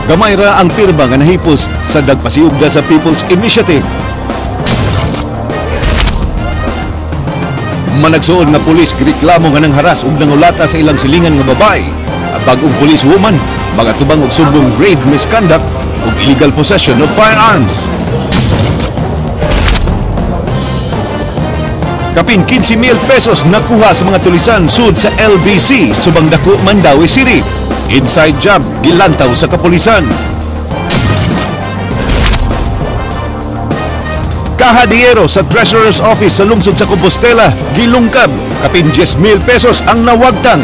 Gamay ra ang pirma nga nahipos sa dagpasiugda sa People's Initiative. Managsuon nga pulis gireklamo nga nangharas ug nangulata sa ilang silingan nga babae. Ang bag-ong police woman magatubang og sumbong grave misconduct ug illegal possession of firearms. Kapin 15,000 pesos nakuha sa mga tulisan sud sa LBC, Subang Dako, Mandaue City. Inside job, gilantaw sa kapulisan. Kahadiyero sa Treasurer's Office sa lungsod sa Compostela, gilungkab, kapin 10,000 pesos ang nawagtang.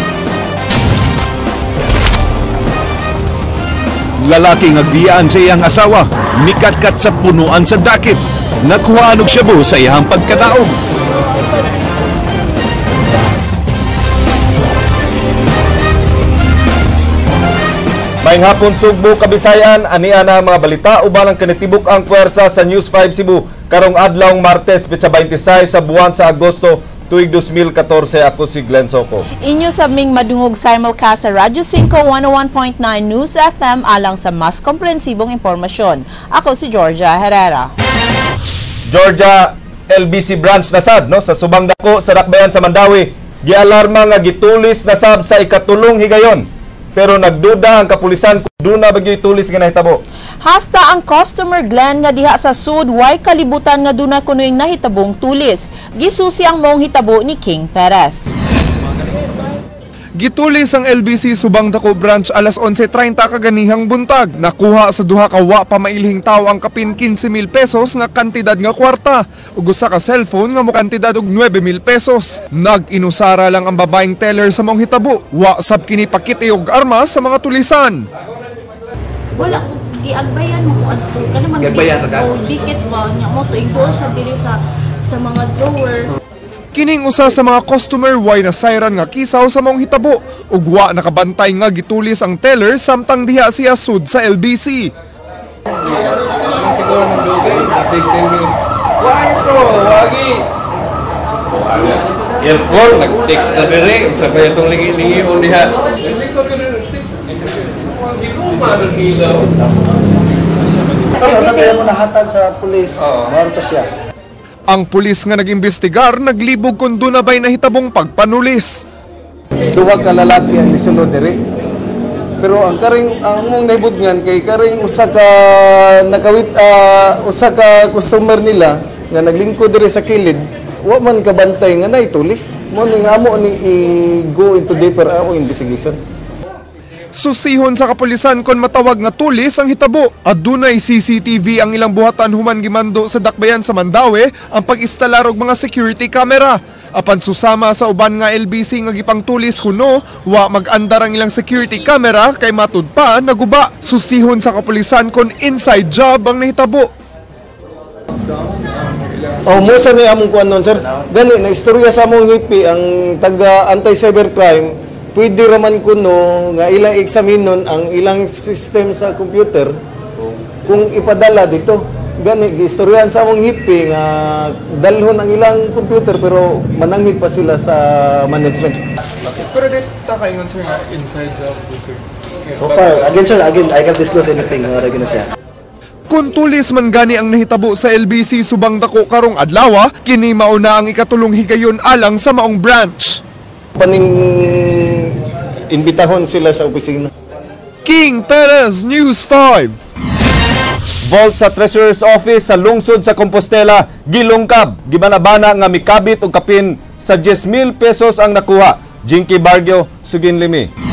Lalaki nga biyaan sa iyang asawa, mikatkat sa punuan sa dakit. Nakuhaan og shabu sa iyang pagkadaog. Maayong hapon Sugbo, Kabisayan, ania na ang mga balita uban ang kanitibok ang puwersa sa News 5 Cebu karong adlawng Martes, petsa 26 sa buwan sa Agosto tuig 2014. Ako si Glenn Soco. Inyo sa ming madungog simulcast sa Radyo 5 101.9 News FM alang sa mas komprehensibong impormasyon. Ako si Georgia Herrera. Georgia, LBC branch na sad no sa Subang Dako sa Dakbayan sa Mandaue gialarma nga gitulis na sab sa ikatulong higayon. Pero nagduda ang kapulisan kung duna ba gyud tulis nga nahitabo. Hasta ang customer Glenn nga diha sa sud way kalibutan nga duna kunoy nahitabong tulis. Gisusi ang maong hitabo ni King Perez. Gitulis ang LBC Subang Dako branch alas 11:30 kaganihang buntag. Nakuha sa duha ka wa pa mailhing tawo ang kapin 15,000 pesos nga kantidad nga kwarta ug usa ka cellphone nga mokantidad og 9,000 pesos. Nag-inusara lang ang babaeng teller sa maong hitabo. Wa sab kini pakiti og armas sa mga tulisan. Wala ko giagbayan mo ko adto kana mag dikit ba nya mo to igduol siya diri sa mga drawer. Kining usa sa mga customer way na siren nga kisaw sa maong hitabo ug wa nakabantay nga gitulis ang teller samtang diha siya sud sa LBC. Siguro ng dugay, airport nag-text na dire sa kaya itong lingi-lingi diha. Sa kaya mo nahatag sa pulis, maruta siya. Ang pulis nga nag-imbestigar, naglibog kung doon na ba'y nahitabong pagpanulis. Duha ka lalaki ang nisulod diri. Pero ang karing ang mong nahibudngan kay karing usa ka nakawit usa ka customer nila nga naglingkod diri sa kilid, wa man kabantay nga naitulis. Mo ning amo ni i-go into deeper ang investigation. Susihon sa kapulisan kon matawag nga tulis ang hitabo. Adunay CCTV ang ilang buhatan human gimando sa Dakbayan sa Mandaue ang pag-instalar og mga security camera. Apan susama sa uban nga LBC nga gipangtulis kuno, wa mag-andar ang ilang security camera kay matud pa naguba. Susihon sa kapulisan kon inside job ang nahitabo. Oh, musa ni among kuan nun, sir. Gani na istorya sa among hipi ang taga anti-cybercrime. Pwede raman kuno nga ilang eksaminon ang ilang system sa computer kung ipadala dito. Gani giistoryahan sa among hipi nga dalhon ang ilang computer pero mananghid pa sila sa management. Pero di ta kaingon sir nga inside job sir. So far, again sir, again I can't disclose anything nga na siya. Kung tulis man gani ang nahitabo sa LBC Subang Dako karong adlaw, kini mauna ang ikatulong higayon alang sa maong branch. Paning imbitahon sila sa opisina. King Perez, News 5. Vault sa Treasurer's Office sa lungsod sa Compostela gilungkab, gibanabana nga mikabit og kapin sa 10,000 pesos ang nakuha. Jinky Bargio, Sugin Limi.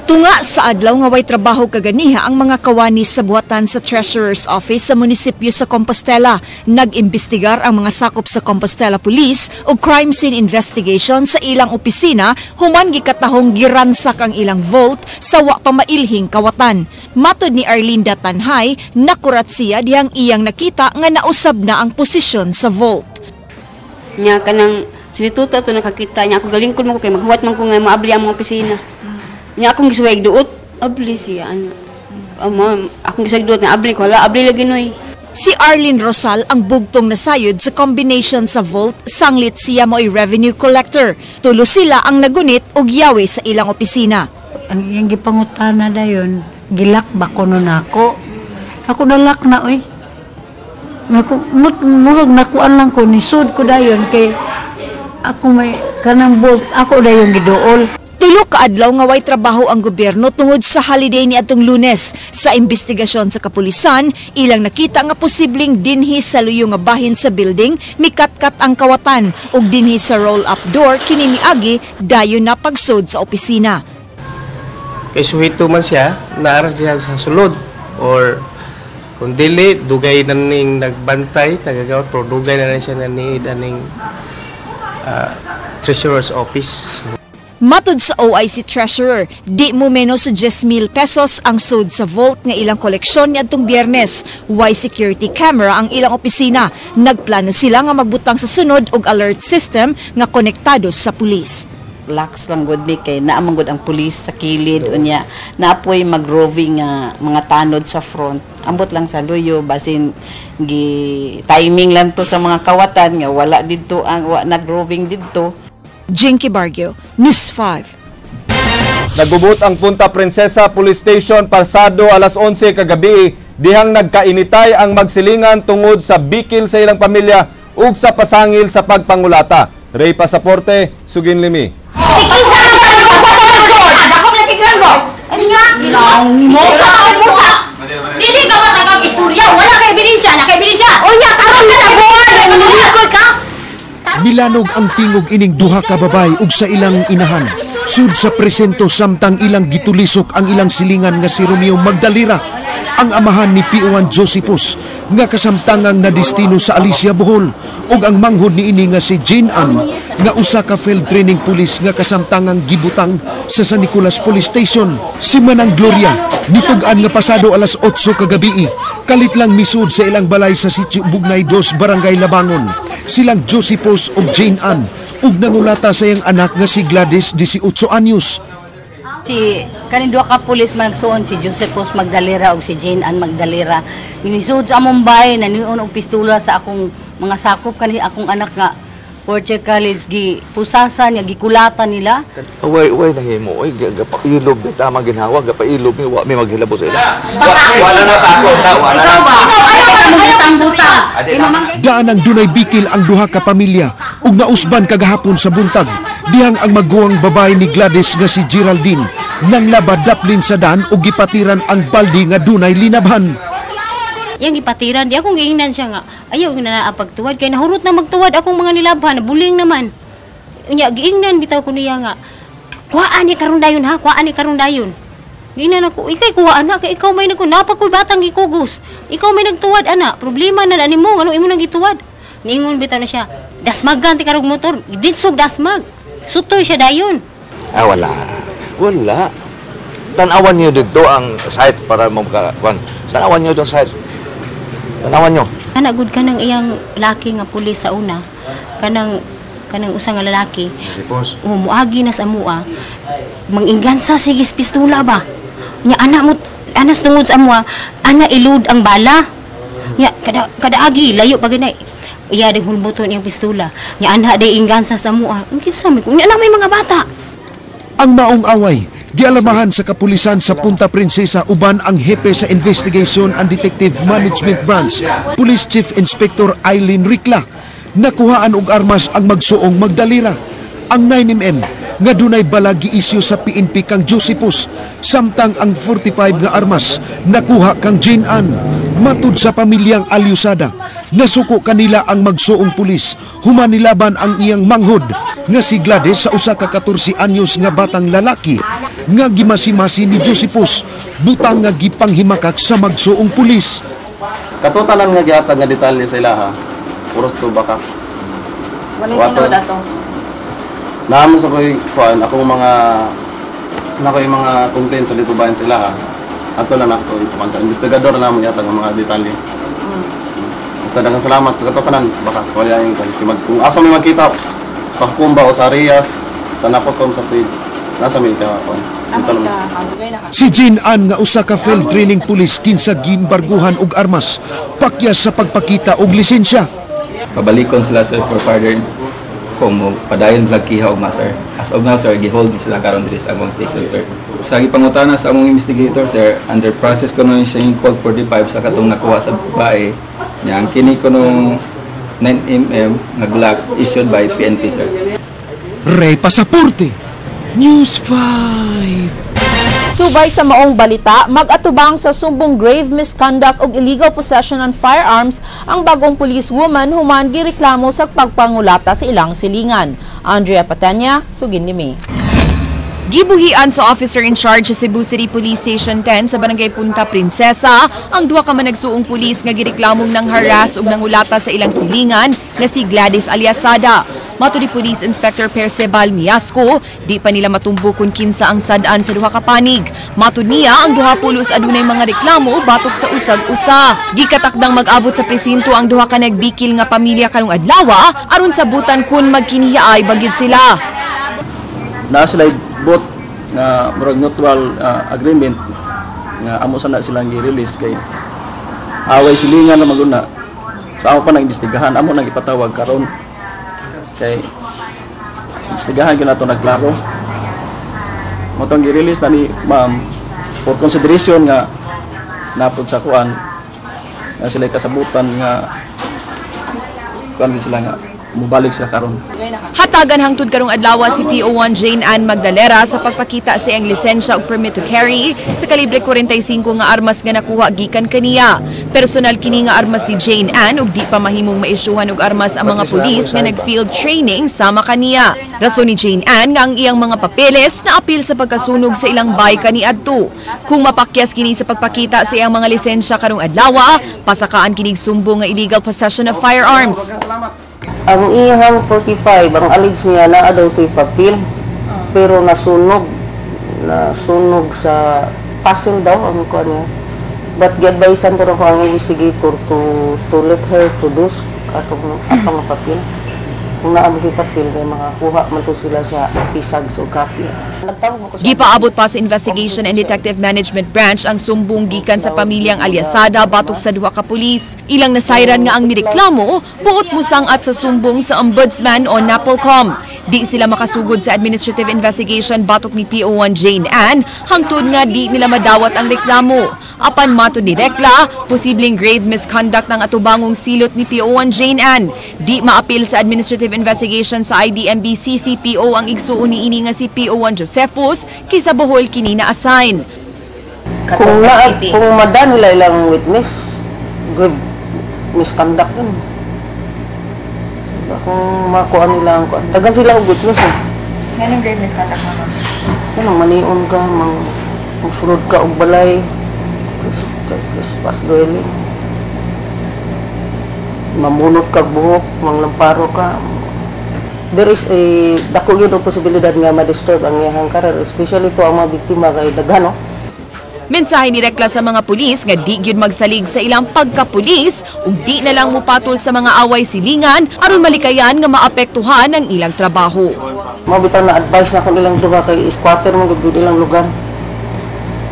Tunga sa adlaw nga way trabaho kaganiha ang mga kawani sa buhatan sa Treasurer's Office sa munisipyo sa Compostela. Nag-imbestigar ang mga sakop sa Compostela Police o crime scene investigation sa ilang opisina human gikatahong giransak ang ilang vault sa wa pa mailhing kawatan. Matod ni Arlinda Tanhay, nakurat siya dihang iyang nakita nga nausab na ang posisyon sa vault. Nya kanang sinituto to nakakita niya ako galingkod mo ko kay maghuwat man ko nga maabli ang mga opisina. Nya akong gisuwag duot, abli siya ano. Amo, akong gisuwag duot nga abli ko, hala abli lagi noy. Si Arlene Rosal ang bugtong nasayod sa combination sa vault, sanglit siya mo'y revenue collector. Tulo sila ang nagunit og yawe sa ilang opisina. Ang iyang gipangutana dayon, Gilak ba ko no nako? Ako nalak na oy. Nako murag nakuan lang ko nisud ko dayon kay ako may kanang bolt ako dayon giduol. Tulo ka adlaw nga way trabaho ang gobyerno tungod sa holiday ni atong Lunes. Sa investigasyon sa kapulisan, ilang nakita nga posibleng dinhi sa luyo nga bahin sa building mikatkat ang kawatan ug dinhi sa roll-up door kini miagi dayon na pagsud sa opisina. Kay suhito man siya, naara siya sa sulod or kung dili dugay na ning nagbantay tagagawat pero dugay na siya na ni aning treasurer's office. So, matod sa OIC Treasurer, di mo menos sa 10,000 pesos ang sud sa vault nga ilang koleksyon niadtong Biyernes. Way security camera ang ilang opisina. Nagplano sila nga magbutang sa sunod og alert system nga konektado sa pulis. Lax lang gud ni kay naa man gud ang pulis sa kilid unya naapoy magroving nga mga tanod sa front. Ambot lang sa luyo basin gi timing lang to sa mga kawatan nga wala didto ang wa nagroving didto. Jinky Bargio, News 5. Nagubot ang Punta Princesa Police Station pasado alas 11 kagabi dihang nagkainitay ang magsilingan tungod sa bikil sa ilang pamilya ug sa pasangil sa pagpangulata. Ray Pasaporte, Sugin Limi. Dili ka ba tagang istorya? Wala kay ebidensya, na kay ebidensya. Unya karon na nabuhay, manulikoy ka. Milanog ang tingog ining duha ka babay ug sa ilang inahan. Sud sa presento samtang ilang gitulisok ang ilang silingan nga si Romeo Magdalira, ang amahan ni P1 Josephus nga kasamtangang nadestino sa Alicia, Bohol, ug ang manghod niini nga si Jane Ann nga usa ka field training police nga kasamtangang gibutang sa San Nicolas Police Station. Si Manang Gloria nitug-an nga pasado alas 8 kagabi kalit lang misud sa ilang balay sa Sitio Bugnay 2, Barangay Labangon. Silang Josephus ug Jane Ann ug nangulata sa iyang anak nga si Gladys, 18 anyos. Si kaning duha ka pulis man nagsuon, si Josephus Magdalera ug si Jane Ann Magdalera. Ginisud sa among bahay, naniun og pistola sa akong mga sakop, kani akong anak nga fourth year college, gi pusasan niya, gikulatan nila. Uy, uy, nahimo, uy, gapailob ni tama ginhawa, gapailob ni wa mi maghilabot sa ila. Wala na sa ako, na wala na. Daan ang dunay bikil ang duha ka pamilya ug nausban kagahapon sa buntag dihang ang maguwang babae ni Gladys nga si Geraldine nang labadaplin sa daan ug gipatiran ang baldi nga dunay linabhan. Yang gipatiran, di akong giingnan siya nga ayaw na ang pagtuwad kay nahurot na magtuwad akong mga nilabhan, buling naman. Unya giingnan bitaw ko niya nga kuhaan ni karon dayon ha, kuhaan ni karon dayon. Giingnan ako, ikay kuhaan na kay ikaw may nagko napakoy batang gikugos. Ikaw may nagtuwad ana, problema na nimo ngano imo nang gituwad. Niingon bitaw na siya, dasmagan ti karog motor, ditsog dasmag. Sutoy siya dayon. Ah, wala. Wala. Tan-awan niyo dito ang site para mo makakuan. Tan-awan niyo itong site. Tan-awan niyo. Kana gud kanang iyang laki nga pulis sa una, kanang kanang usa nga lalaki. Oh, muagi na sa amua. Manginggansa sige pistola ba. Nya ana mo anas tungod sa amua, ana ilud ang bala. Nya kada kada agi layo pa ganay. Iya ding hulbuton iyang pistola. Nya ana day inggansa sa amua. Kinsa man ko? Nya na may mga bata. Ang maong away gialamahan sa kapulisan sa Punta Princesa uban ang hepe sa Investigation and Detective Management Branch, Police Chief Inspector Eileen Ricla. Nakuhaan og armas ang magsuong Magdalira. Ang 9mm nga dunay bala giisyu sa PNP kang Josephus, samtang ang 45 nga armas nakuha kang Jane Ann. Matud sa pamilyang Alyusada, nasuko kanila ang magsuong pulis human nilaban ang iyang manghod nga si Gladys sa usa ka 14 anyos nga batang lalaki nga gimasimasi ni Josephus, butang nga gipanghimakak sa magsuong pulis. Katotanan nga gihatag nga detalye sa ilaha, puros to baka. Wala tinuod ato. Naamo sa koy kuan akong mga nako yung mga complaint sa dito bayan sa ilaha. Ato na nako itukan sa investigador na mo yata ang mga detalye. Basta daghang salamat katotanan baka wala yung kung asa may makita sa Hukumba o sa Arias, sa Napotom, sa Tuig, nasa may ikaw. Si Jane Ann nga usa ka field training police kinsa gimbarguhan og armas, pakyas sa pagpakita og lisensya. Pabalikon sila sir for further Kung mo padayon vlog kiha ugma, sir. As of now, sir, gihold ni sila karon diri sa among station, sir. Sa gipangutana sa among investigator, sir, under process kuno siya yung Colt 45 sa katong nakuha sa babae. Nya ang kini kuno 9mm nga Glock issued by PNP, sir. Ray Pasaporte, News 5. Subay sa maong balita, mag-atubang sa sumbong grave misconduct ug illegal possession on firearms ang bagong policewoman human gireklamo sa pagpangulata sa ilang silingan. Andrea Patenya, sugin ni. Gibuhian sa officer in charge sa Cebu City Police Station 10 sa Barangay Punta Princesa ang duha ka managsuong pulis nga gireklamong nang harass ug nangulata sa ilang silingan nga si Gladys Aliasada. Mato ni Police Inspector Perceval Miasco, di pa nila matumbo kung kinsa ang sad-an sa duha ka panig. Matud niya ang duha pulos adunay mga reklamo batok sa usag-usa. Gikatakdang mag-abot sa presinto ang duha ka nagbikil nga pamilya karong adlaw aron sabutan kun magkiniyaay bagid sila. Naa sila both nga murag mutual agreement nga amo sana silang gi-release kay away silingan na maguna. So amo pa nang imbestigahan, amo nang ipatawag karon kay imbestigahan gyud nato nagklaro. Mo tong gi-release na ni ma'am for consideration nga napod sa kuan nga sila kasabutan nga kuan sila nga mubalik sila karon. Hatagan hangtod karong adlaw si PO1 Jane Ann Magdalera sa pagpakita sa iyang lisensya ug permit to carry sa kalibre 45 nga armas nga nakuha gikan kaniya. Personal kini nga armas ni Jane Ann ug di pa mahimong maisyuhan og armas ang mga pulis nga nag-field training sama kaniya. Rason ni Jane Ann nga ang iyang mga papeles na apil sa pagkasunog sa ilang bay kaniadto. Kung mapakyas kini sa pagpakita sa iyang mga lisensya karong adlaw, pasakaan kinig sumbong nga illegal possession of firearms. Ang iyang 45, ang alleged niya naa daw to'y papel, pero nasunog sa puzzle daw ang kuan niya. But gi-advisean ko ang investigator to let her produce atong papel. Kung naa mo papel kay makakuha man to sila sa pisags o kopya. Gipaabot pa sa Investigation and Detective Management Branch ang sumbong gikan sa pamilyang Aliasada batok sa duha ka pulis. Ilang nasayran nga ang nireklamo buot musangat sa sumbong sa Ombudsman o NAPOLCOM. Di sila makasugod sa administrative investigation batok ni PO1 Jane Ann hangtod nga di nila madawat ang reklamo. Apan matod ni Rekla, posibleng grave misconduct ang atubangong silot ni PO1 Jane Ann. Di maapil sa administrative investigation sa IDMB CCPO ang igsuon ni ini nga si PO1 Josephus kaysa Bohol kini na assign. Kung mada nila ilang witness, grave misconduct yun. Diba? Kung makuha nila ang kuan. Daghan sila og witness eh. Anong grave misconduct, ma'am? Kanang manion ka, magsunod ka og balay, trespass dwelling. Mamunot ka buhok, manglamparo ka. There is a dako gyud og posibilidad nga ma-disturb ang iyang career, especially to ang mga biktima kay daghan, no? Mensahe ni Rekla sa mga pulis nga di gyud magsalig sa ilang pagkapulis ug di na lang mupatol sa mga away silingan aron malikayan nga maapektuhan ang ilang trabaho. Mao bitaw na advice na kung ilang duha kay squatter mo gyud ilang lugar.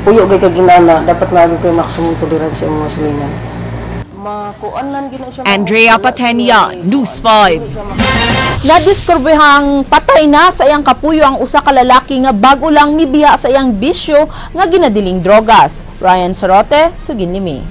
Puyo kay kaginana, dapat na kay maximum tolerance sa mga silingan. Andrea Patenia, News 5. Nadiskubrehang patay na sa iyang kapuyo ang usa ka lalaki nga bag-o lang mibiya sa iyang bisyo nga ginadiling drogas. Ryan Sorote, sugin nimi.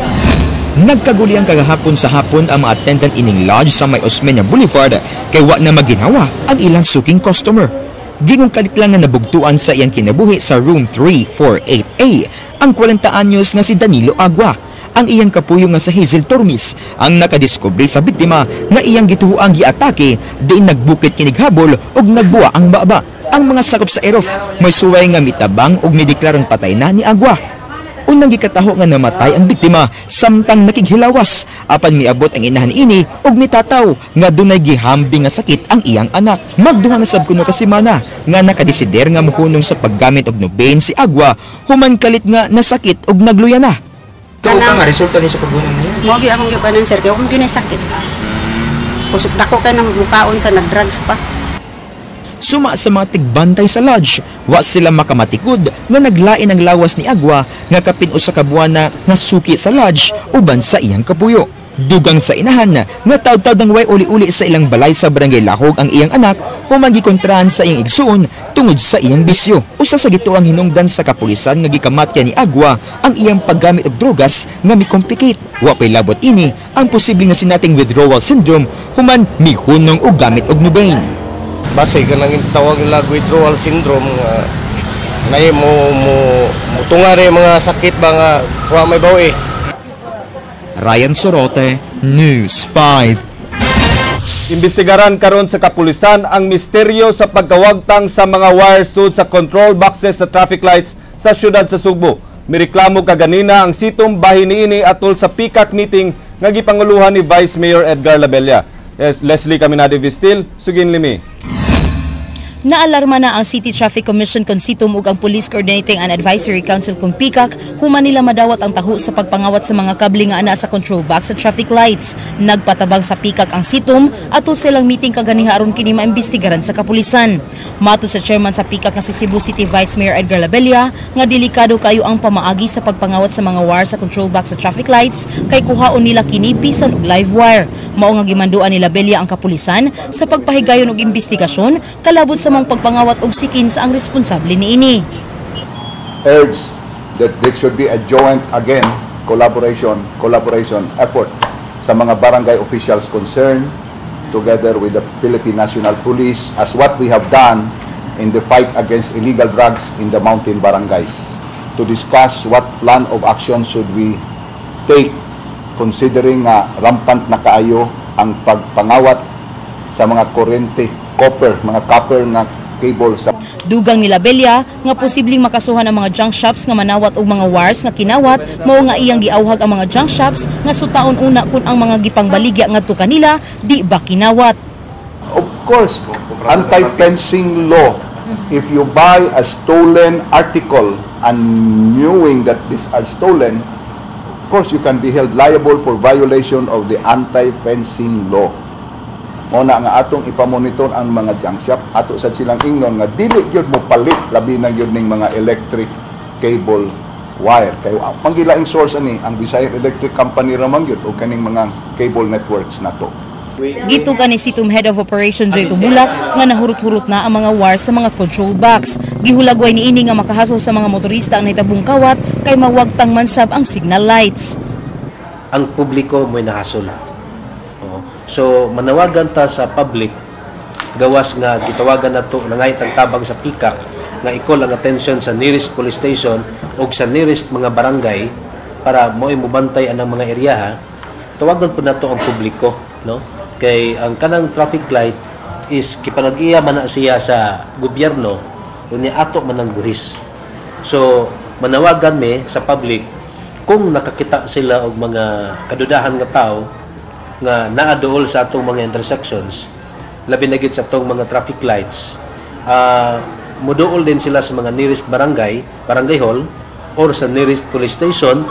Nagkaguli ang kagahapon sa hapon ang mga attendant ining lodge sa may Osmeña Boulevard kay wa na maginawa ang ilang suking customer. Gingong kalit lang nga nabugtuan sa iyang kinabuhi sa room 348A ang 40 anyos nga si Danilo Agua. Ang iyang kapuyo nga sa Hazel Tormis ang nakadiskubre sa biktima nga iyang gituhuang giatake diin nagbukit kinighabol ug nagbuwa ang baba. Ang mga sakop sa Erof may suway nga mitabang ug mideklarang patay na ni Agua. Unang gikataho nga namatay ang biktima samtang nakighilawas apan miabot ang inahan ini ug mitataw nga dunay gihambing nga sakit ang iyang anak. Magduha na sab kuno ka semana nga nakadesider nga mohunong sa paggamit og Nubain si Agua human kalit nga nasakit ug nagluya na. Tuo ka nga resulta ni sa pagunang niya. Mo gyud akong gikanan sir, kay akong gyud sakit. Kusog dako kay nang mukaon sa nagdrugs pa. Suma sa mga tigbantay sa lodge, wa sila makamatikod nga naglain ang lawas ni Agua nga kapin usa ka buwana nga suki sa lodge uban sa iyang kapuyo. Dugang sa inahan nga taud-taud ang way uli-uli sa ilang balay sa Barangay Lahog ang iyang anak human gikontrahan sa iyang igsuon tungod sa iyang bisyo. Usa sa gituang hinungdan sa kapulisan nga gikamatya ni Agwa ang iyang paggamit og drogas nga mi-complicate. Wa pay labot ini ang posibleng nasinating withdrawal syndrome human mihunong og gamit og Nubain. Base kanang tawag nila withdrawal syndrome nga nay mo mutunga rin mga sakit ba nga wa may bawi. Ryan Sorote, News 5. Imbestigaran karon sa kapulisan ang misteryo sa pagkawagtang sa mga wire sud sa control boxes sa traffic lights sa siyudad sa Sugbo. Mireklamo kaganina ang sitom bahin niini atol sa PICAC meeting nga gipanguluhan ni Vice Mayor Edgar Labella. Yes, Leslie Caminade Vistil, sugin limi. Naalarma na ang City Traffic Commission kon sitom ug ang Police Coordinating and Advisory Council kung PICAC human nila madawat ang taho sa pagpangawat sa mga kable nga ana sa control box sa traffic lights. Nagpatabang sa PICAC ang sitom atol silang meeting kaganiha aron kini maimbestigaran sa kapulisan. Mato sa chairman sa PICAC nga si Cebu City Vice Mayor Edgar Labella nga delikado kayo ang pamaagi sa pagpangawat sa mga wire sa control box sa traffic lights kay kuhaon nila kini bisan og live wire. Mao nga gimanduan ni Labella ang kapulisan sa pagpahigayon og investigasyon kalabot sa mga pagpangawat og sikin sa ang responsable niini. Urge that there should be a joint again collaboration effort sa mga barangay officials concerned together with the Philippine National Police as what we have done in the fight against illegal drugs in the mountain barangays, to discuss what plan of action should we take considering nga rampant na kaayo ang pagpangawat sa mga kuryente, copper, mga copper nga cable sa. Dugang ni Labella nga posibleng makasuhan ang mga junk shops nga manawat og mga wires nga kinawat, mao nga iyang giawhag ang mga junk shops nga sutaon una kun ang mga gipangbaligya ngadto kanila di ba kinawat. Of course, anti-fencing law. If you buy a stolen article and knowing that these are stolen, of course you can be held liable for violation of the anti-fencing law. Muna nga atong ipamonitor ang mga junk shop, ato sad silang ingnon nga dili gyud mo palit labi na gyud ning mga electric cable wire. Kay panggilaing source ani ang Visayan Electric Company ra man gyud og kaning mga cable networks nato. Gitugan ni Situm Head of Operation Joy Tumulak nga nahurot-hurot na ang mga wire sa mga control box. Gihulagway niini nga makahasol sa mga motorista ang nahitabong kawat kay mawagtang mansab ang signal lights. Ang publiko mo'y nahasol. So manawagan ta sa public gawas nga gitawagan nato nangayit ang tabang sa PICAC nga i-call ang attention sa nearest police station o sa nearest mga barangay para mo'y mobantay anang mga eryaha. Tawagan po nato ang publiko, no? Kay ang kanang traffic light is kipanag-iya man na siya sa gobyerno unya ato man ang buhis. So manawagan me sa public kung nakakita sila og mga kadudahan nga tao nga naaduol sa atong mga intersections, labi na gid sa atong mga traffic lights, muduol din sila sa mga nearest barangay hall or sa nearest police station.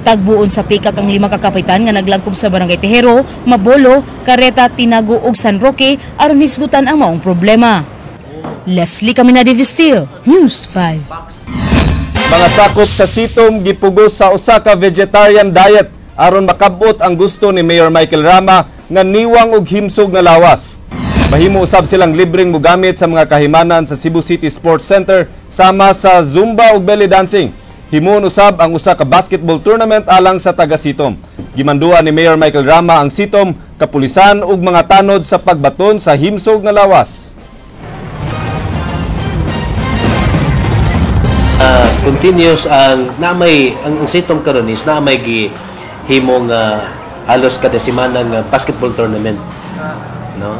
Tagbuon sa PICAC ang 5 ka kapitan nga naglangkob sa Barangay Tejero, Mabolo, Careta, Tinago ug San Roque aron hisgutan ang maong problema. Leslie Caminade Vistil, News 5. Mga sakop sa sitom gipugos sa usa ka vegetarian diet aron makabot ang gusto ni Mayor Michael Rama nga niwang og himsog nga lawas. Mahimo usab silang libreng mogamit sa mga kahimanan sa Cebu City Sports Center sama sa Zumba ug belly dancing. Himuon usab ang usa ka basketball tournament alang sa taga Sitom. Gimanduan ni Mayor Michael Rama ang Sitom, kapulisan ug mga tanod sa pagbaton sa himsog nga lawas. Continuous ang naamay ang Sitom karon is naamay gi himong halos kada semana nga basketball tournament, no?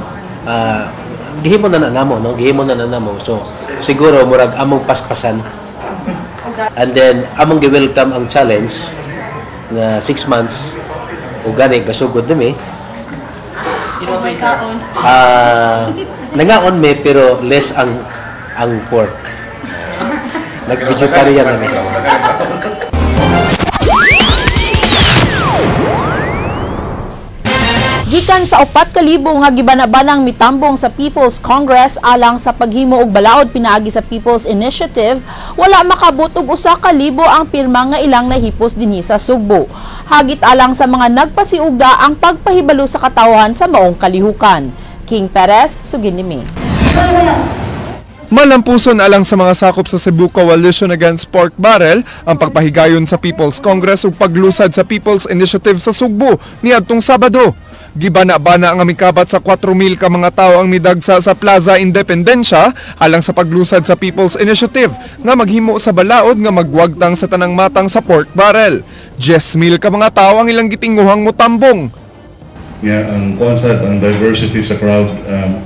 Gihimo na namo, no? Gihimo na namo. So siguro murag among paspasan. And then among gi-welcome ang challenge nga 6 months ug gani gasugod nami. Nangaon me pero less ang pork. Nag-vegetarian nami. Gikan sa 4,000 nga gibanabanang mitambong sa People's Congress alang sa paghimo og balaod pinaagi sa People's Initiative, wala makabot og 1,000 ang pirma nga ilang nahipos dinhi sa Sugbo. Hagit alang sa mga nagpasiugda ang pagpahibalo sa katawhan sa maong kalihukan. King Perez, sugin ni May. Malampuson alang sa mga sakop sa Cebu Coalition Against Pork Barrel ang pagpahigayon sa People's Congress ug paglusad sa People's Initiative sa Sugbo niadtong Sabado. Gibana-bana nga mikabat sa 4,000 ka mga tawo ang midagsa sa Plaza Independencia alang sa paglusad sa People's Initiative nga maghimo sa balaod nga magwagtang sa tanang matang sa pork barrel. 10,000 ka mga tawo ang ilang gitinguhang motambong. Yeah, ang konsad, ang diversity sa crowd,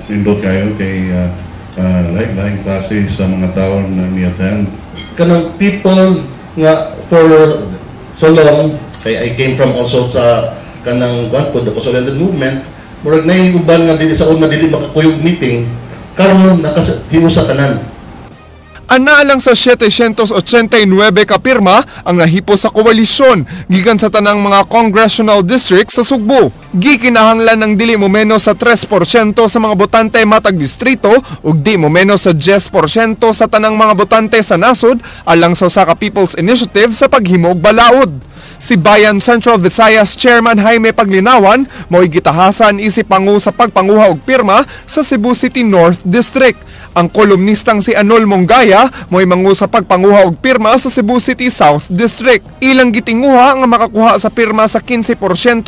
indot kayo kay laing klase sa mga tao na ni-attend. Kanang people nga for so long, kay I came from also sa kanang kuan po, the consolidated movement, murag nay uban nga dili sa una dili makakuyog meeting, karon nakahiusa tanan. Ana lang sa 789 ka pirma ang nahipo sa koalisyon gikan sa tanang mga congressional districts sa Sugbo. Gikinahanglan ng dili mo menos sa 3% sa mga botante matag distrito ug di mo menos sa 10% sa tanang mga botante sa nasod alang sa usa ka People's Initiative sa paghimo og balaod. Si Bayan Central Visayas Chairman Jaime Paglinawan mo'y gitahasan isip pangu sa pagpanguha og pirma sa Cebu City North District. Ang kolumnistang si Anol Mongaya mo'y mangu sa pagpanguha og pirma sa Cebu City South District. Ilang gitinguha nga makakuha sa pirma sa 15%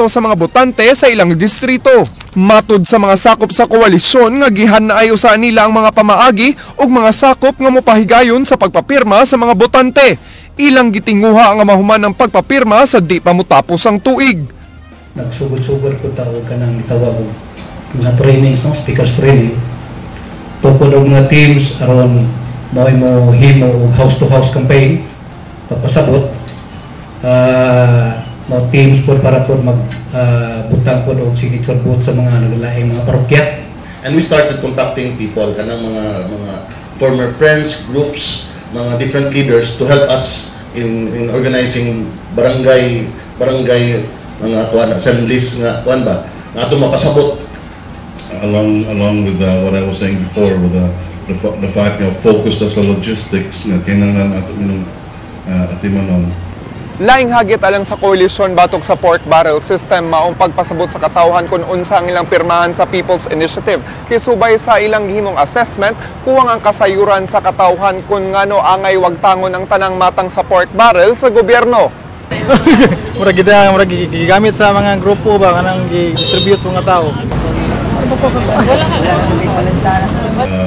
sa mga botante sa ilang distrito. Matud sa mga sakop sa koalisyon nga gihan na ayo sa nila ang mga pamaagi ug mga sakop nga mopahigayon sa pagpapirma sa mga botante. Ilang gitinguha nga mahuman ang pagpapirma sa di pa motapos ang tuig. Nagsugod-sugod ko tao kanang gitawag og mga trainings, no? Speakers training. Tukod og mga teams aron mao'y mo himo og house to house campaign pagpasabot. Mga teams po para po mag butang po og signature booth sa mga naglaing mga parokya. And we started contacting people kanang mga former friends, groups, mga different leaders to help us in organizing barangay mga kuan assemblies nga kuan ba nga atong mapasabot. Along with what I was saying before with the fact nga focus sa logistics nga kinahanglan ato minong atimanon. Laing hagit alang sa koalisyon batok sa pork barrel system maong pagpasabot sa katawhan kung unsa ang ilang pirmahan sa People's Initiative. Kisubay sa ilang gihimong assessment, kuwang ang kasayuran sa katawhan kung ngano angay wagtangon ang tanang matang sa pork barrel sa gobyerno. Murag gida, murag gigamit sa mga grupo ba kanang gi-distribute sa mga tao.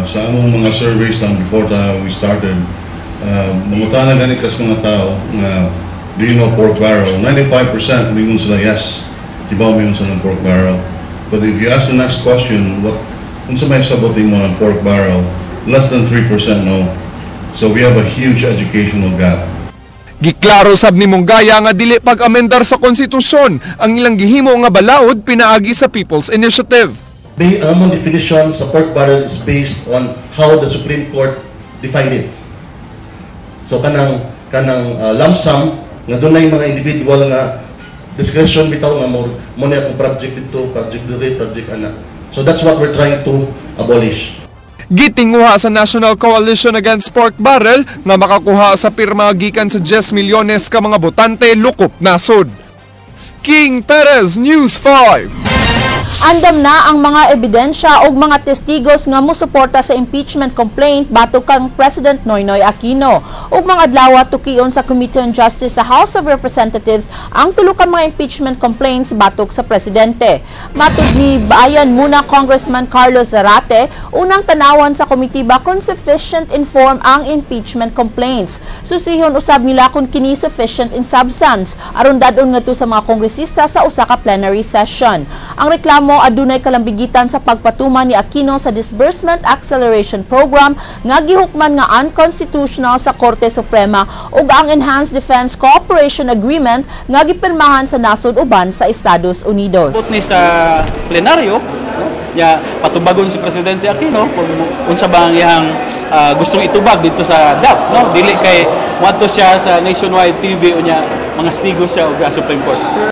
Sa among mga surveys lang before we started, mangutana gani kas mga tao nga do you know pork barrel? 95% mingon sila yes. Kibaw mingon sila ng pork barrel. But if you ask the next question, what unsa may sabot nimo ng pork barrel? Less than 3% no. So we have a huge educational gap. Giklaro sab ni Mongaya nga dili pag-amendar sa konstitusyon ang ilang gihimo nga balaod pinaagi sa People's Initiative. The among definition sa pork barrel is based on how the Supreme Court defined it. So kanang lump sum nga dunay mga individual nga discretion bitaw nga mo na akong project dito, project diri, project ana. So that's what we're trying to abolish. Gitinguha sa National Coalition Against Pork Barrel nga makakuha sa pirma gikan sa 10 milyones ka mga botante lukop nasod. King Perez, News 5. Andam na ang mga ebidensya o mga testigos nga musuporta sa impeachment complaint batok kang President Noynoy Aquino. Ug mga adlaw tukion sa Committee on Justice sa House of Representatives ang tulo ka mga impeachment complaints batok sa presidente. Matud ni Bayan Muna Congressman Carlos Zarate, unang tanawan sa komitiba kung sufficient in form ang impeachment complaints. Susihon usab nila kung kini sufficient in substance aron dad-on ngadto sa mga kongresista sa usa ka plenary session. Ang reklamo adunay kalambigitan sa pagpatuman ni Aquino sa Disbursement Acceleration Program nga gihukman nga unconstitutional sa Korte Suprema ug ang Enhanced Defense Cooperation Agreement nga gipirmahan sa nasod uban sa Estados Unidos. Put ni sa plenaryo, no? Ya patubagon si Presidente Aquino kung unsa ba ang iyang gustong itubag dito sa DAP, no? Dili kay moadto siya sa nationwide TV unya mga stigo siya og Supreme Court.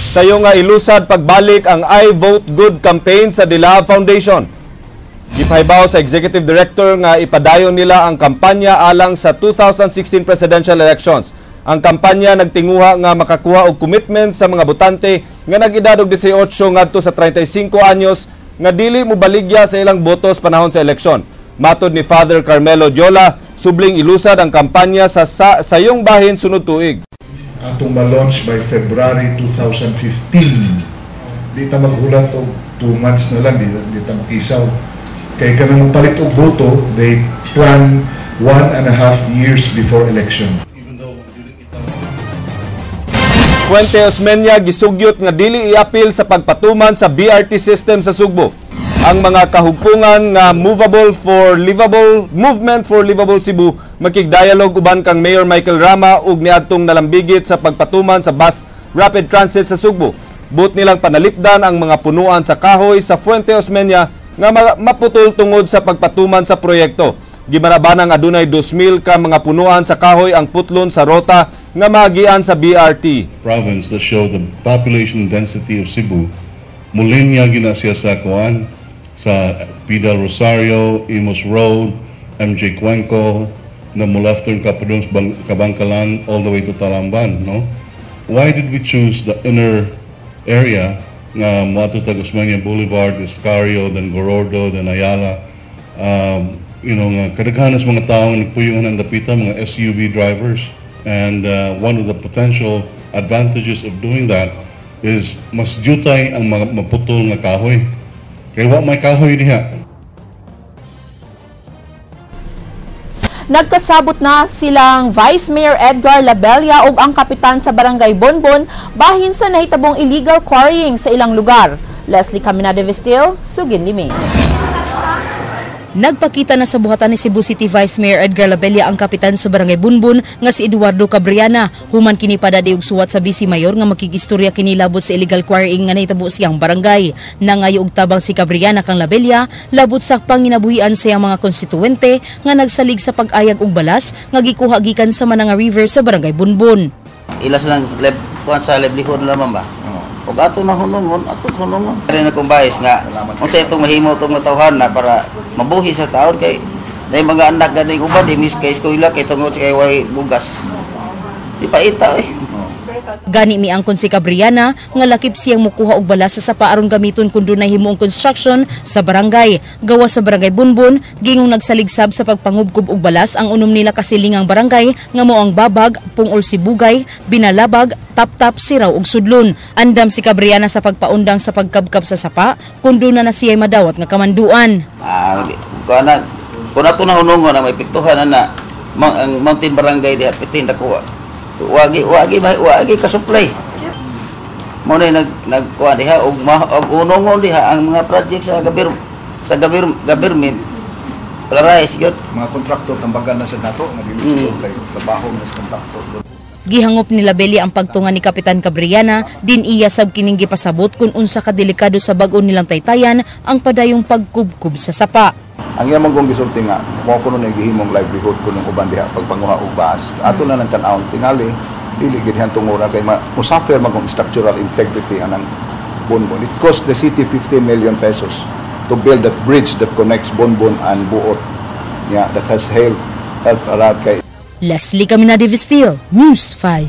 Sayo nga ilusad pagbalik ang I Vote Good campaign sa Dilaab Foundation. Gipahibaw sa Executive Director nga ipadayon nila ang kampanya alang sa 2016 presidential elections. Ang kampanya nagtinguha nga makakuha og commitment sa mga botante nga nag-edad og 18 ngadto sa 35 anyos nga dili mobaligya sa ilang botos panahon sa eleksyon. Matod ni Father Carmelo Diola, subling ilusad ang kampanya sa sayong bahin sunod tuig. Atong ma-launch by February 2015. Di ta maghulat og 2 months na lang, di ta makisaw. Kay kanang palit og boto, they plan 1.5 years before election. Fuente Osmeña gisugyot nga dili iapil sa pagpatuman sa BRT system sa Sugbo. Ang mga kahugpungan nga Movable for Livable Movement for Livable Cebu makig-dialogue uban kang Mayor Michael Rama ug niadtong nalambigit sa pagpatuman sa bus rapid transit sa Sugbo. Buot nilang panalipdan ang mga punuan sa kahoy sa Fuente Osmeña nga maputol tungod sa pagpatuman sa proyekto. Gibanabanang adunay 2,000 ka mga punuan sa kahoy ang putlon sa rota nga maagian sa BRT. Province that show the population density of Cebu, mulinya gina siya sa kuan sa P. Del Rosario, Imus Road, MJ Cuenco, na mo left turn ka padung sa Kabankalan all the way to Talamban, no? Why did we choose the inner area nga moadto tag Osmeña Boulevard, Escario, then Gorordo, then Ayala? Nga kadaghanan sa mga tao nga nagpuyong ng dapita, mga SUV drivers. And one of the potential advantages of doing that is mas jutay ang mga maputol nga kahoy. Kay wa may kahoy diha. Nagkasabot na silang Vice Mayor Edgar Labella ug ang kapitan sa Barangay Bonbon bahin sa nahitabong illegal quarrying sa ilang lugar. Leslie Caminada Vestil, Sugin Limi. Nagpakita na sa buhatan ni Cebu City Vice Mayor Edgar Labella ang kapitan sa Barangay Bunbun nga si Eduardo Cabriana. Human kini padadi og suwat sa Vice Mayor nga makigistorya kini labot sa illegal quarrying nga nahitabo siyang barangay. Nangayo og tabang si Cabriana kang Labella labot sa panginabuhian sa iyang mga konstituente nga nagsalig sa pag-ayag og balas nga gikuha gikan sa Mananga River sa Barangay Bunbun. Ila silang kuan sa livelihood lamang ba? Ug ato na hunungon, ato hunungon. Kaya na kung bayis nga unsa itong mahimo itong tawhan na para mabuhi sa taon kay na mga anak ganing uban di mis kay eskwela kay tungod kay way bugas. Di pa ita eh. Gani miangkon si Cabriana nga lakip siyang mukuha og balas sa sapa aron gamiton kun dunay himuong construction sa barangay. Gawas sa Barangay Bunbun, gingong nagsaligsab sa pagpangubkob og balas ang unom nila kasilingang barangay nga mao ang Babag, Pungol Sibugay, Binalabag, Taptap, Siraw ug Sudlon. Andam si Cabriana sa pagpaundang sa pagkabkab sa sapa kun duna na siya'y madawat nga kamanduan. Kung ato na hunungon na may piktuhan na ang Mountain Barangay diha pitin nakuha. Wagi wagi wagi ka supply. Mo na nagkuha diha og unongon diha ang mga project sa government. Polarized gyud. Mga kontraktor tambagan na sa nato, nagili kay trabaho na sa kontraktor. Gihangop ni Labella ang pagtunga ni Kapitan Cabriana, din iya sab kining gipasabot kung unsa ka delikado sa bag-o nilang taytayan ang padayong pagkubkub sa sapa. Ang iyang kong gisulti nga, mao kuno na gihimong livelihood kuno uban diha pagpanguha og baas. Ato na nang tan-awon tingali, dili gid tungura kay musuffer man kung structural integrity anang Bonbon. It cost the city 15 million pesos to build that bridge that connects Bonbon and Buot. Yeah, that has helped a lot kay Leslie Caminada Vestil, News 5.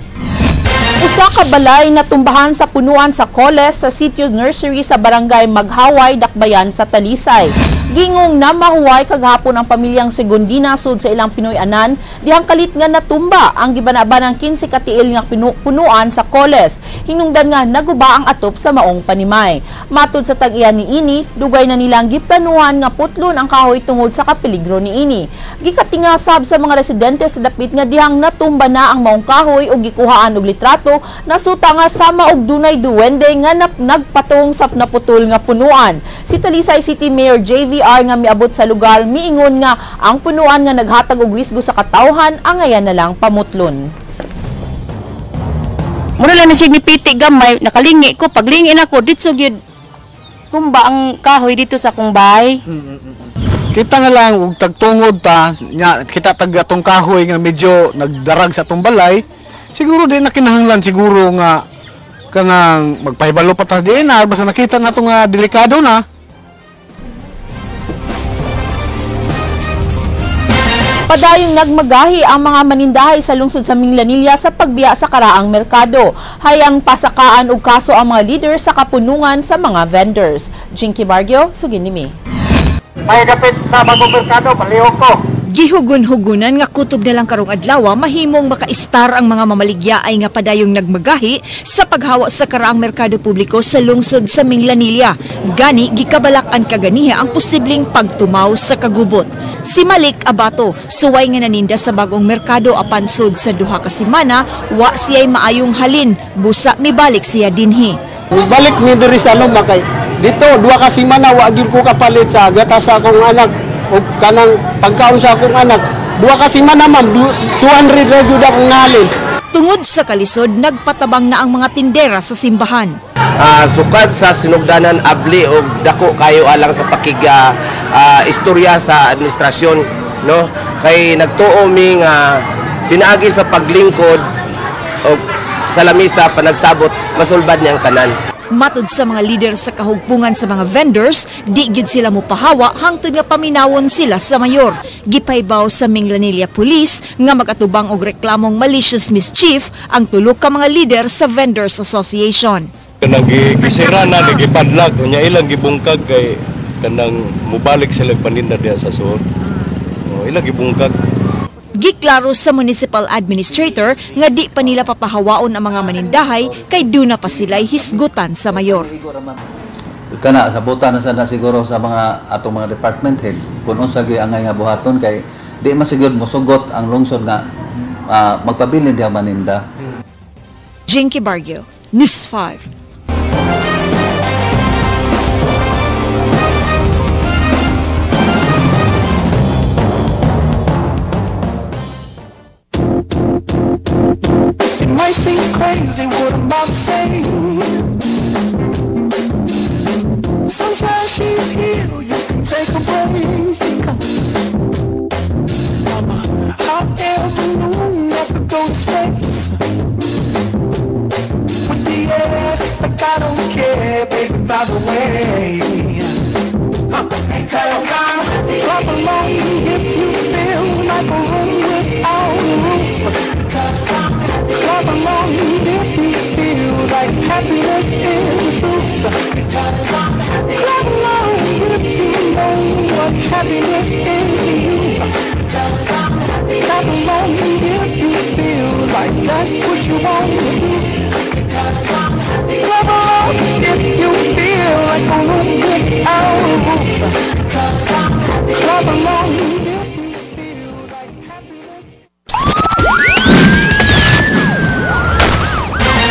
Usa ka balay na tumbahan sa punuan sa Coles sa Sitio Nursery sa Barangay Maghaway, Dakbayan sa Talisay. Gingong namahuway kagahapon ang pamilyang Segundina sud sa ilang Pinoy anan dihang kalit nga natumba ang gibanabanang 15 katiil nga punuan sa Coles. Hinungdan nga naguba ang atop sa maong panimay. Matud sa tag-iya ni ini, dugay na nilang giplanuhan nga putlon ang kahoy tungod sa kapeligro ni ini. Gikatingasab sa mga residente sa dapit nga dihang natumba na ang maong kahoy ug gikuhaan og litrato nasuta nga sama og dunay duwende nga nagpatong sa naputol nga punuan. Si Talisay City Mayor JVR nga miabot sa lugar miingon nga ang punuan nga naghatag og risgo sa katawhan ang ngayan na lang pamutlon. Mura lang ni siya nipiti gamay, nakalingi ko, paglingi nako dito gyud tumba ang kahoy dito sa akong bahay. Kita nga lang og tagtungod ta, nya kita tag atong kahoy nga medyo nagdarag sa atong balay. Siguro di na kinahanglan siguro nga Kanang magpahibalo pa ta DNR basta nakita nato nga delikado na. Padayong nagmagahi ang mga manindahay sa lungsod sa Minglanilla sa pagbiya sa karaang merkado. Hayang pasakaan og kaso ang mga leader sa kapunungan sa mga vendors. Jinky Bargio, sugin nimi. May dapit sa bagong merkado, palihog ko. Gihugun-hugunan nga kutob na lang karong adlaw mahimong makaistar ang mga mamaligya ay nga padayong nagmagahi sa paghawa sa karaang merkado publiko sa lungsod sa Minglanilla. Gani gikabalak-an kaganiha ang posibleng pagtumaw sa kagubot. Si Malik Abato, suway nga naninda sa bagong merkado apan sud sa duha ka semana, wa siya'y maayong halin, busa mibalik siya dinhi. Balik mi diri sa luma kay dito duha ka semana wa gyud ko kapalit sa gatas sa akong anak o kanang pagkaon sa akong anak. Duha ka semana ma'am, 200 ra gyud akong nahalin. Tungod sa kalisod, nagpatabang na ang mga tindera sa simbahan. Sukad sa sinugdanan abli og dako kayo alang sa pakiga istorya sa administrasyon, no, kay nagtuo mi nga pinaagi sa paglingkod og sa lamisa panagsabot masulbad niyang tanan. Matud sa mga leader sa kahugpungan sa mga vendors, di gyud sila mopahawa hangtod nga paminawon sila sa mayor. Gipaybaw sa Minglanilla Police nga magatubang og reklamong malicious mischief ang tulo ka mga leader sa Vendors Association. Nagigisira na, nagipadlag, unya ilang gibungkag kay kanang mubalik sila paninda diha sa suod. O, ilang gibungkag. Giklaro sa municipal administrator nga di pa nila papahawaon ang mga manindahay kay duna pa sila'y hisgutan sa mayor. Kana sabutan na sana siguro sa mga atong mga department head kung unsa gyud angay nga buhaton kay di man siguro mosugot ang lungsod nga magpabilin diha maninda. Jinky Bargio, News 5. It might seem crazy what I'm about to say. Sunshine, she's here, you can take a break. I'm a hot air balloon that could go to space. With the air, like I don't care, baby, by the way. Because I'm happy. Clap along if you feel like a room without a roof. Clap along if you feel like happiness is the truth. Clap along if you know what happiness is to you. Clap along if you feel like that's what you want to do. Clap along if you feel like a room without a roof. Clap along if you feel like happiness.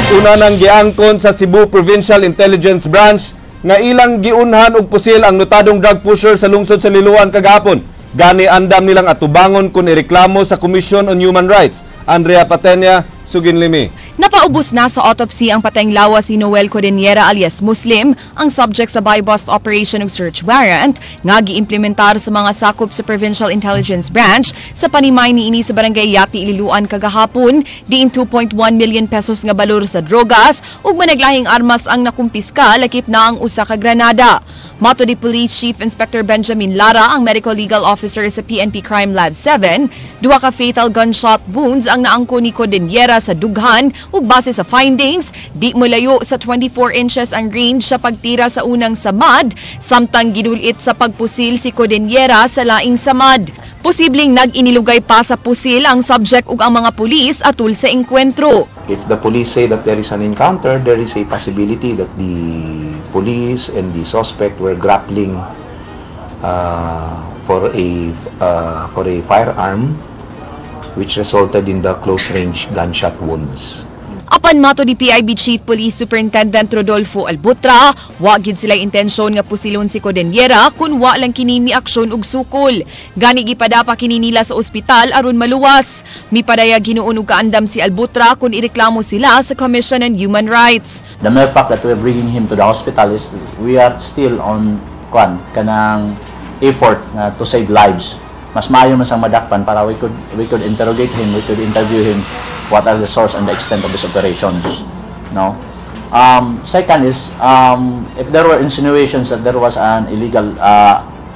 Una nang giangkon sa Cebu Provincial Intelligence Branch nga ilang giunhan og pusil ang notadong drug pusher sa lungsod sa Liloan kagahapon. Gani andam nilang atubangon kun ireklamo sa Commission on Human Rights. Andrea Patenia, sugin limi. Napaubos na sa autopsy ang patayng lawas si Noel Codeniera alias Muslim, ang subject sa buy-bust operation ug search warrant nga giimplementar sa mga sakop sa Provincial Intelligence Branch sa panimay niini sa Barangay Yati, Ililuan kagahapon, diin 2.1 million pesos nga balor sa drogas ug managlahing armas ang nakumpiska lakip na ang usa ka granada. Mato di Police Chief Inspector Benjamin Lara, ang medical legal officer sa PNP Crime Lab 7, duha ka fatal gunshot wounds ang naangko ni Codeniera sa dughan ug base sa findings, di molayo sa 24 inches ang range sa pagtira sa unang samad, samtang gidulit sa pagpusil si Codeniera sa laing samad. Posibleng nag-inilugay pa sa pusil ang subject ug ang mga pulis atul sa engkwentro. If the police say that there is an encounter, there is a possibility that the police and the suspect were grappling for a firearm, which resulted in the close-range gunshot wounds. Apan mato ni PIB Chief Police Superintendent Rodolfo Albutra, wa gyud sila intensyon nga pusilon si Codeniera kun wa lang kini miaksyon og sukol. Gani gipadapa kini nila sa ospital aron maluwas. Mipadayag hinuon og kaandam si Albutra kun ireklamo sila sa Commission on Human Rights. The mere fact that we're bringing him to the hospital is we are still on kwan kanang effort to save lives. Mas maayo man sang madakpan para we could interrogate him, we could interview him. What are the source and the extent of his operations, no? Second is, if there were insinuations that there was an illegal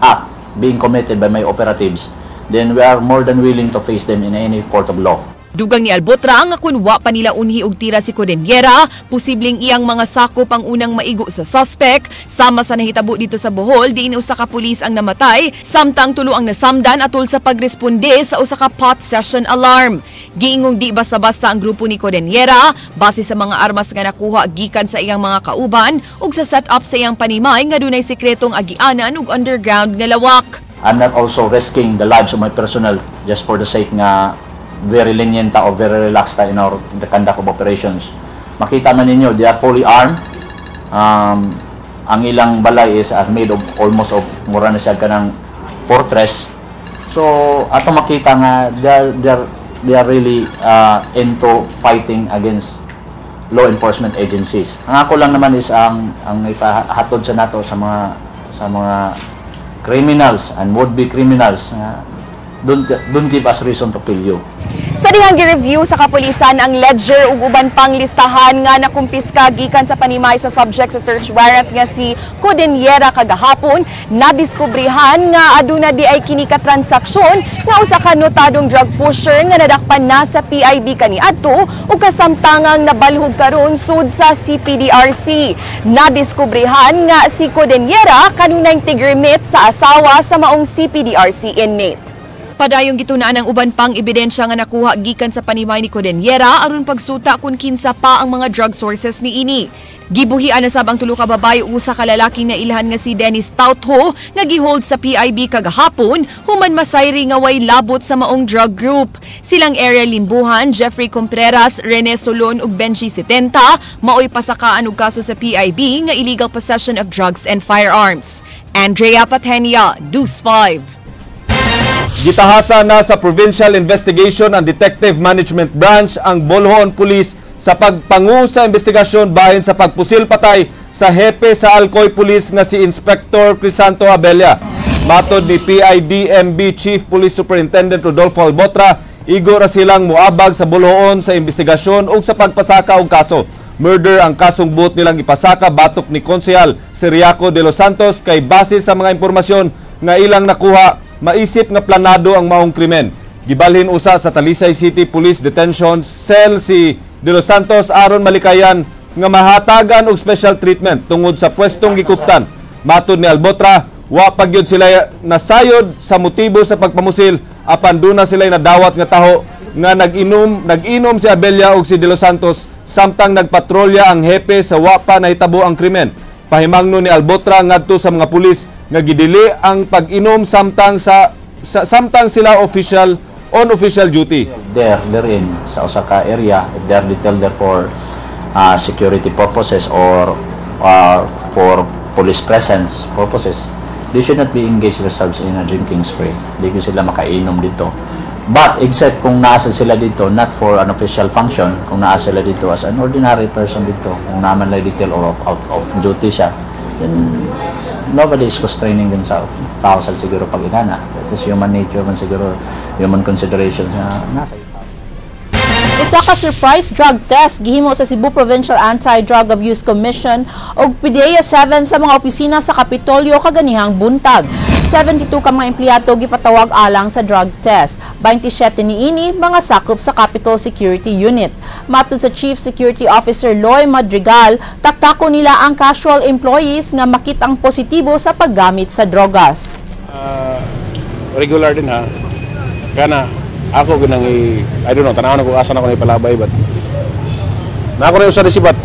act being committed by my operatives, then we are more than willing to face them in any court of law. Dugang ni Albotra nga kun wa pa nila unhi og tira si Codeniera, posibleng iyang mga sakop ang unang maigo sa suspect sama sa nahitabo dito sa Bohol diin usa ka pulis ang namatay samtang tulo ang nasamdan atol sa pagresponde sa usa ka pot session alarm. Giingong di basta-basta ang grupo ni Codeniera base sa mga armas nga nakuha gikan sa iyang mga kauban ug sa setup sa iyang panimay nga dunay sekretong agianan ug underground nga lawak. I'm not also risking the lives of my personnel just for the sake nga very lenient ta or very relaxed ta in our the conduct of operations. Makita man ninyo, they are fully armed. Ang ilang balay is made of almost of mura na siya kanang fortress. So ato makita nga they are really into fighting against law enforcement agencies. Ang ako lang naman is ang ipahatod sa nato sa mga criminals and would-be criminals nga don't give us reason to kill you. Sa dihang gi-review sa kapulisan ang ledger ug uban pang listahan nga nakumpiska gikan sa panimay sa subject sa search warrant nga si Codeniera kagahapon, nadiskubrihan nga aduna di ay kini ka transaksyon nga usa ka notadong drug pusher nga nadakpan na sa PIB kaniadto ug kasamtangang nabalhog karon sud sa CPDRC. Nadiskubrihan nga si Codeniera kanunay tigrimit sa asawa sa maong CPDRC inmate. Padayong gitunaan ang uban pang ebidensya nga nakuha gikan sa panimay ni Codeniera aron pagsuta kung kinsa pa ang mga drug sources niini. Gibuhian na sab ang tulo ka babae ug usa ka lalaki na ilhan nga si Dennis Tautho nga gihold sa PIB kagahapon human masayri nga way labot sa maong drug group. Silang Ariel Limbuhan, Jeffrey Contreras, Rene Solon ug Benji Setenta maoy pasakaan og kaso sa PIB nga illegal possession of drugs and firearms. Andrea Patenia, News 5. Gitahasa na sa Provincial Investigation and Detective Management Branch ang Boljoon Police sa pagpangu sa investigasyon bahin sa pagpusil patay sa hepe sa Alcoy Police nga si Inspector Crisanto Abella. Matod ni PIDMB Chief Police Superintendent Rodolfo Albotra, igo ra silang muabag sa Boljoon sa investigasyon ug sa pagpasaka og kaso. Murder ang kasong buot nilang ipasaka batok ni Konsehal Ciriaco de los Santos kay base sa mga impormasyon nga ilang nakuha, maisip nga planado ang maong krimen. Gibalhin usa sa Talisay City Police Detention Cell si De Los Santos aron malikayan nga mahatagan og special treatment tungod sa pwestong gikuptan. Matod ni Albotra, wa pa gyud sila nasayod sa motibo sa pagpamusil apan duna sila nadawat nga taho nga nag-inom si Abella ug si De Los Santos samtang nagpatrolya ang hepe sa wa pa nahitabo ang krimen. Pahimangno ni Albotra ngadto sa mga pulis nga gidili ang pag-inom samtang sila official on official duty. Therein sa usa ka area, if they are detailed there for security purposes or for police presence purposes, they should not be engaged themselves in a drinking spree. Di ko sila makainom dito. But except kung nasa sila dito not for an official function, kung naa sila dito as an ordinary person dito, kung naman lang detail or out of duty siya, then nobody is constraining them sa tao sa siguro pag inana. That is human nature man siguro, human considerations na nasa Usa ka surprise drug test gihimo sa Cebu Provincial Anti-Drug Abuse Commission ug PDEA 7 sa mga opisina sa Kapitolyo kaganihang buntag. 72 ka mga empleyado gipatawag alang sa drug test. 27 niini mga sakop sa Capitol Security Unit. Matod sa Chief Security Officer Loy Madrigal, taktako nila ang casual employees nga makitang positibo sa paggamit sa drogas. Regular din ha. Kana ako ginang I don't know, tanaw na ko asa na ko na ipalabay, but na ako na usa sibat.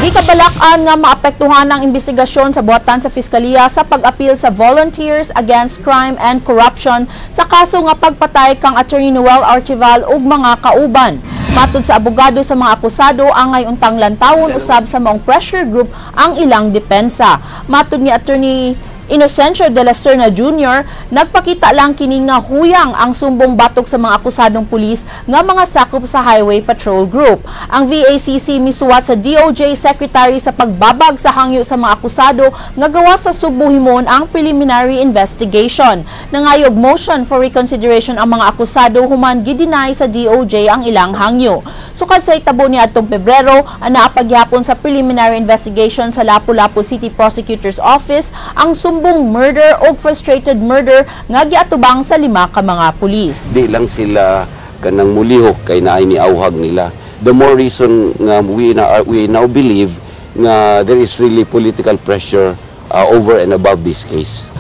Gikabalak-an nga maapektuhan ang investigasyon sa buhatan sa Piskaliya sa pag-apil sa Volunteers Against Crime and Corruption sa kaso nga pagpatay kang Attorney Noel Archival ug mga kauban. Matod sa abogado sa mga akusado, angay untang lantawon usab sa maong pressure group ang ilang depensa. Matod ni Attorney Inocencio de la Serna Jr., nagpakita lang kini nga huyang ang sumbong batok sa mga akusadong pulis nga mga sakop sa Highway Patrol Group. Ang VACC misuwat sa DOJ Secretary sa pagbabag sa hangyo sa mga akusado nga gawa sa Sugbo himon ang preliminary investigation. Nangayog motion for reconsideration ang mga akusado human gideny sa DOJ ang ilang hangyo. Sukad sa itabo ni atong Pebrero, ang naapagyapon sa preliminary investigation sa Lapu-Lapu City Prosecutor's Office ang sumbong murder o frustrated murder nga giatubang sa 5 ka mga pulis. Di lang sila kanang mulihok kay naay ni auhag nila. The more reason nga we now believe nga there is really political pressure over and above this case.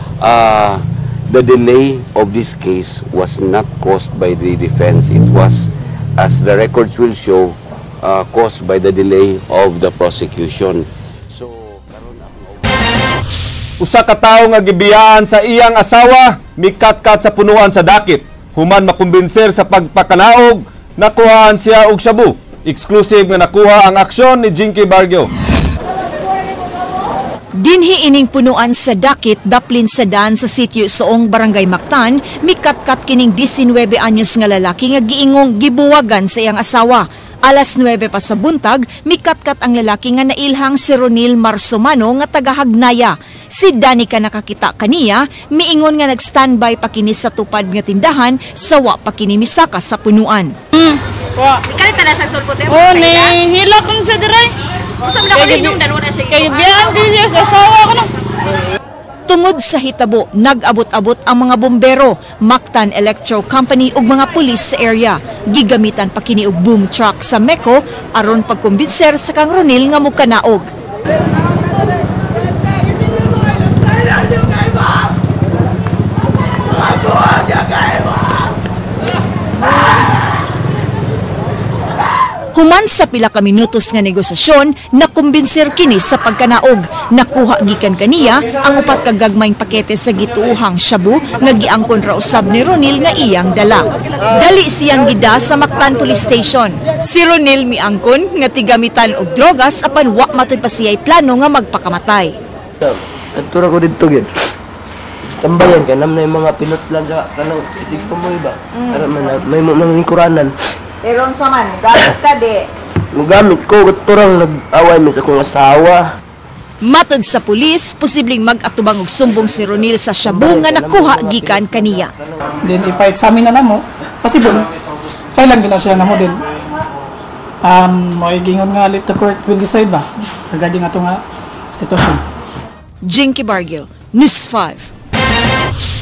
The delay of this case was not caused by the defense. It was, as the records will show, caused by the delay of the prosecution. Usa ka tawo nga gibiyaan sa iyang asawa mikatkat sa punuan sa dakit. Human makumbinser sa pagpakanaog, nakuhaan siya og shabu. Exclusive nga nakuha ang aksyon ni Jinky Bargio. Dinhi ining punuan sa dakit daplin sa daan sa sitio Soong, Barangay Mactan, mikatkat kining 19 anyos nga lalaki nga giingong gibuwagan sa iyang asawa. Alas 9 pa sa buntag, mikatkat ang lalaki nga nailhang si Ronil Marsomano nga taga Hagnaya. Si Danica nakakita kaniya, miingon nga nag-standby pa kini sa tupad nga tindahan, sawa pa kini misaka sa punuan. Wa. Ikalit na siya sulpot. Oh, ni hilak lang siya diray. Usa man ako ninong dalawa na siya. Kay biyaan ko siya sa asawa ko no. Tungod sa hitabo, nag-abot-abot ang mga bombero, Mactan Electro Company ug mga pulis sa area. Gigamitan pa kini og boom truck sa Meco aron pagkumbinser sa kang Ronil nga mokanaog. Human sa pila ka minutos nga negosasyon, nakumbinser kini sa pagkanaog. Nakuha gikan kaniya ang upat ka gagmayng pakete sa gituohang shabu nga giangkon ra usab ni Ronil nga iyang dala. Dali siyang gida sa Mactan Police Station. Si Ronil miangkon nga tigamitan og drogas apan wa matud pa siya'y plano nga magpakamatay. Nagtura ko didto gyud. Tambayan kay nam na yung mga pinutlan sa kanang isig pa mo iba. Ara man may mga lingkuranan. Pero unsa man, gamit ka di. Mugamit ko, katurang nag-away mi sa akong asawa. Matod sa pulis, posibleng mag-atubang og sumbong si Ronil sa shabu nga nakuha gikan kaniya. Then ipa-examine na namo, possible. File lang gina siya namo din. Moigingon nga let the court will decide ba regarding ato nga sitwasyon. Jinky Bargio, News 5.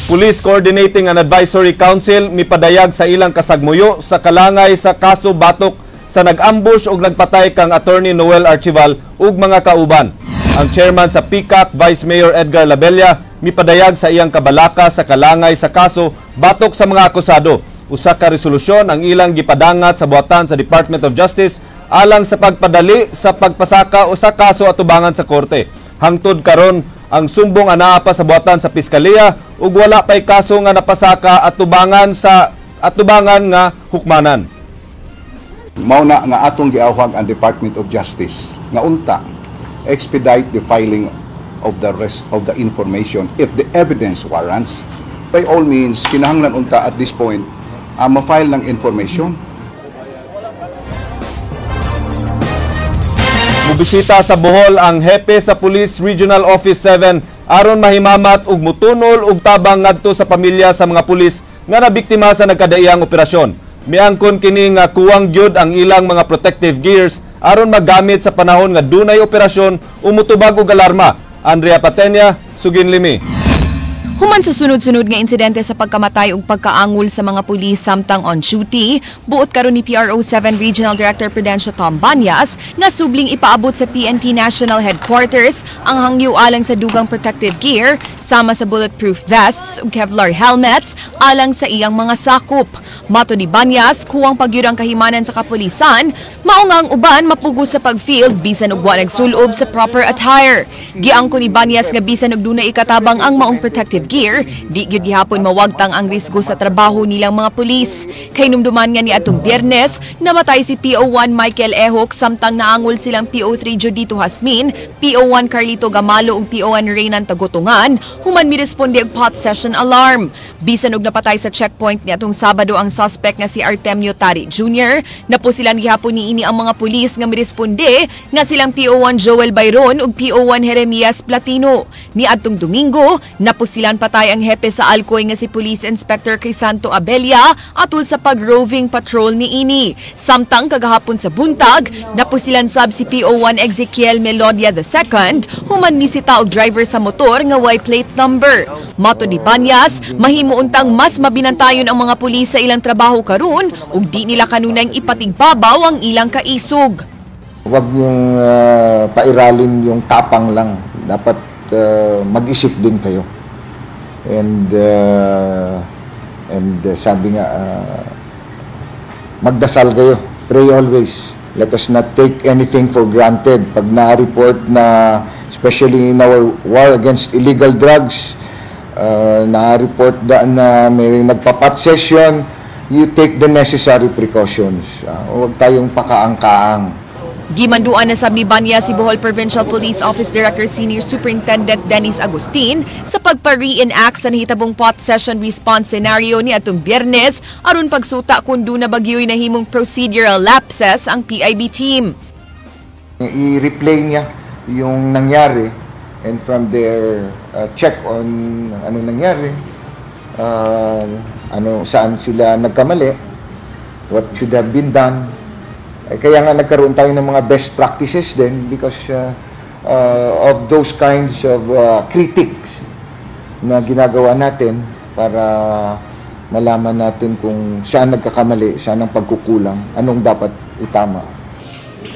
Police Coordinating and Advisory Council mipadayag sa ilang kasagmuyo sa kalangay sa kaso batok sa nag-ambush og nagpatay kang Attorney Noel Archival ug mga kauban. Ang chairman sa PCAC, Vice Mayor Edgar Labella, mipadayag sa iyang kabalaka sa kalangay sa kaso batok sa mga akusado. Usa ka resolusyon ang ilang gipadangat sa buhatan sa Department of Justice alang sa pagpadali sa pagpasaka o sa kaso atubangan sa korte. Hangtod karon ang sumbong anaa pa sa buhatan sa piskaliya ug wala pay kaso nga napasaka atubangan sa atubangan nga hukmanan. Mao na nga atong giawhag ang Department of Justice nga unta expedite the filing of the rest of the information if the evidence warrants. By all means, kinahanglan unta at this point ma-file ng information. Mubisita sa Bohol ang hepe sa Police Regional Office 7 aron mahimamat ug mutunol og tabang ngadto sa pamilya sa mga pulis nga nabiktima sa nagkadaiyang operasyon. Miangkon kini nga kuwang gyud ang ilang mga protective gears aron magamit sa panahon nga dunay operasyon o mutubag og alarma. Andrea Patenya, Suginlimi. Human sa sunod-sunod nga insidente sa pagkamatay ug pagkaangol sa mga pulis samtang on duty, buot karon ni PRO7 Regional Director Prudencio Tom Banyas nga subling ipaabot sa PNP National Headquarters ang hangyo alang sa dugang protective gear sama sa bulletproof vests ug Kevlar helmets alang sa iyang mga sakop. Mato ni Banyas, kuwang pagyud ang kahimanan sa kapulisan, mao nga ang uban mapugos sa pagfield bisan og wa nagsulob sa proper attire. Giangko ni Banyas nga bisan og dunay ikatabang ang maong protective gear, di gyud gihapon mawagtang ang risgo sa trabaho nilang mga pulis. Kay numduman nga ni atong Biyernes, namatay si PO1 Michael Ehok samtang naangol silang PO3 Judito Hasmin, PO1 Carlito Gamalo ug PO1 Reynan Tagutungan human miresponde og pot session alarm. Bisan og napatay sa checkpoint niadtong Sabado ang suspect nga si Artemio Tari Jr., napusilan gihapon niini ang mga pulis nga miresponde nga silang PO1 Joel Bayron ug PO1 Jeremias Platino. Niadtong Domingo, napusilan patay ang hepe sa Alcoy nga si Police Inspector Crisanto Abelia atul sa pag-roving patrol niini. Samtang kagahapon sa buntag, napusilan sab si PO1 Ezekiel Melodia II, human misita og driver sa motor nga way plate number. Mato ni Banyas, mahimo untang mas mabinantayon ang mga pulis sa ilang trabaho karon ug di nila kanunayng ipatigbabaw ang ilang kaisog. Huwag yung pairalin yung tapang lang. Dapat mag-isip din kayo. And sabi nga, magdasal kayo. Pray always. Let us not take anything for granted. Pag na-report na, especially in our war against illegal drugs, na-report na may nagpa-pot session, you take the necessary precautions. Huwag tayong pakaang-kaang. Gimanduan na sab ni Banya si Bohol Provincial Police Office Director Senior Superintendent Dennis Agustin sa pagpa-reenact sa nahitabong pot session response scenario ni atong Biyernes aron pagsuta kung duna bagyo'y nahimong procedural lapses ang PIB team. I-replay niya yung nangyari and from there check on ano nangyari, saan sila nagkamali, what should have been done. Kaya nga nagkaroon tayo ng mga best practices din because of those kinds of critics na ginagawa natin para malaman natin kung saan nagkakamali, saan ang pagkukulang, anong dapat itama.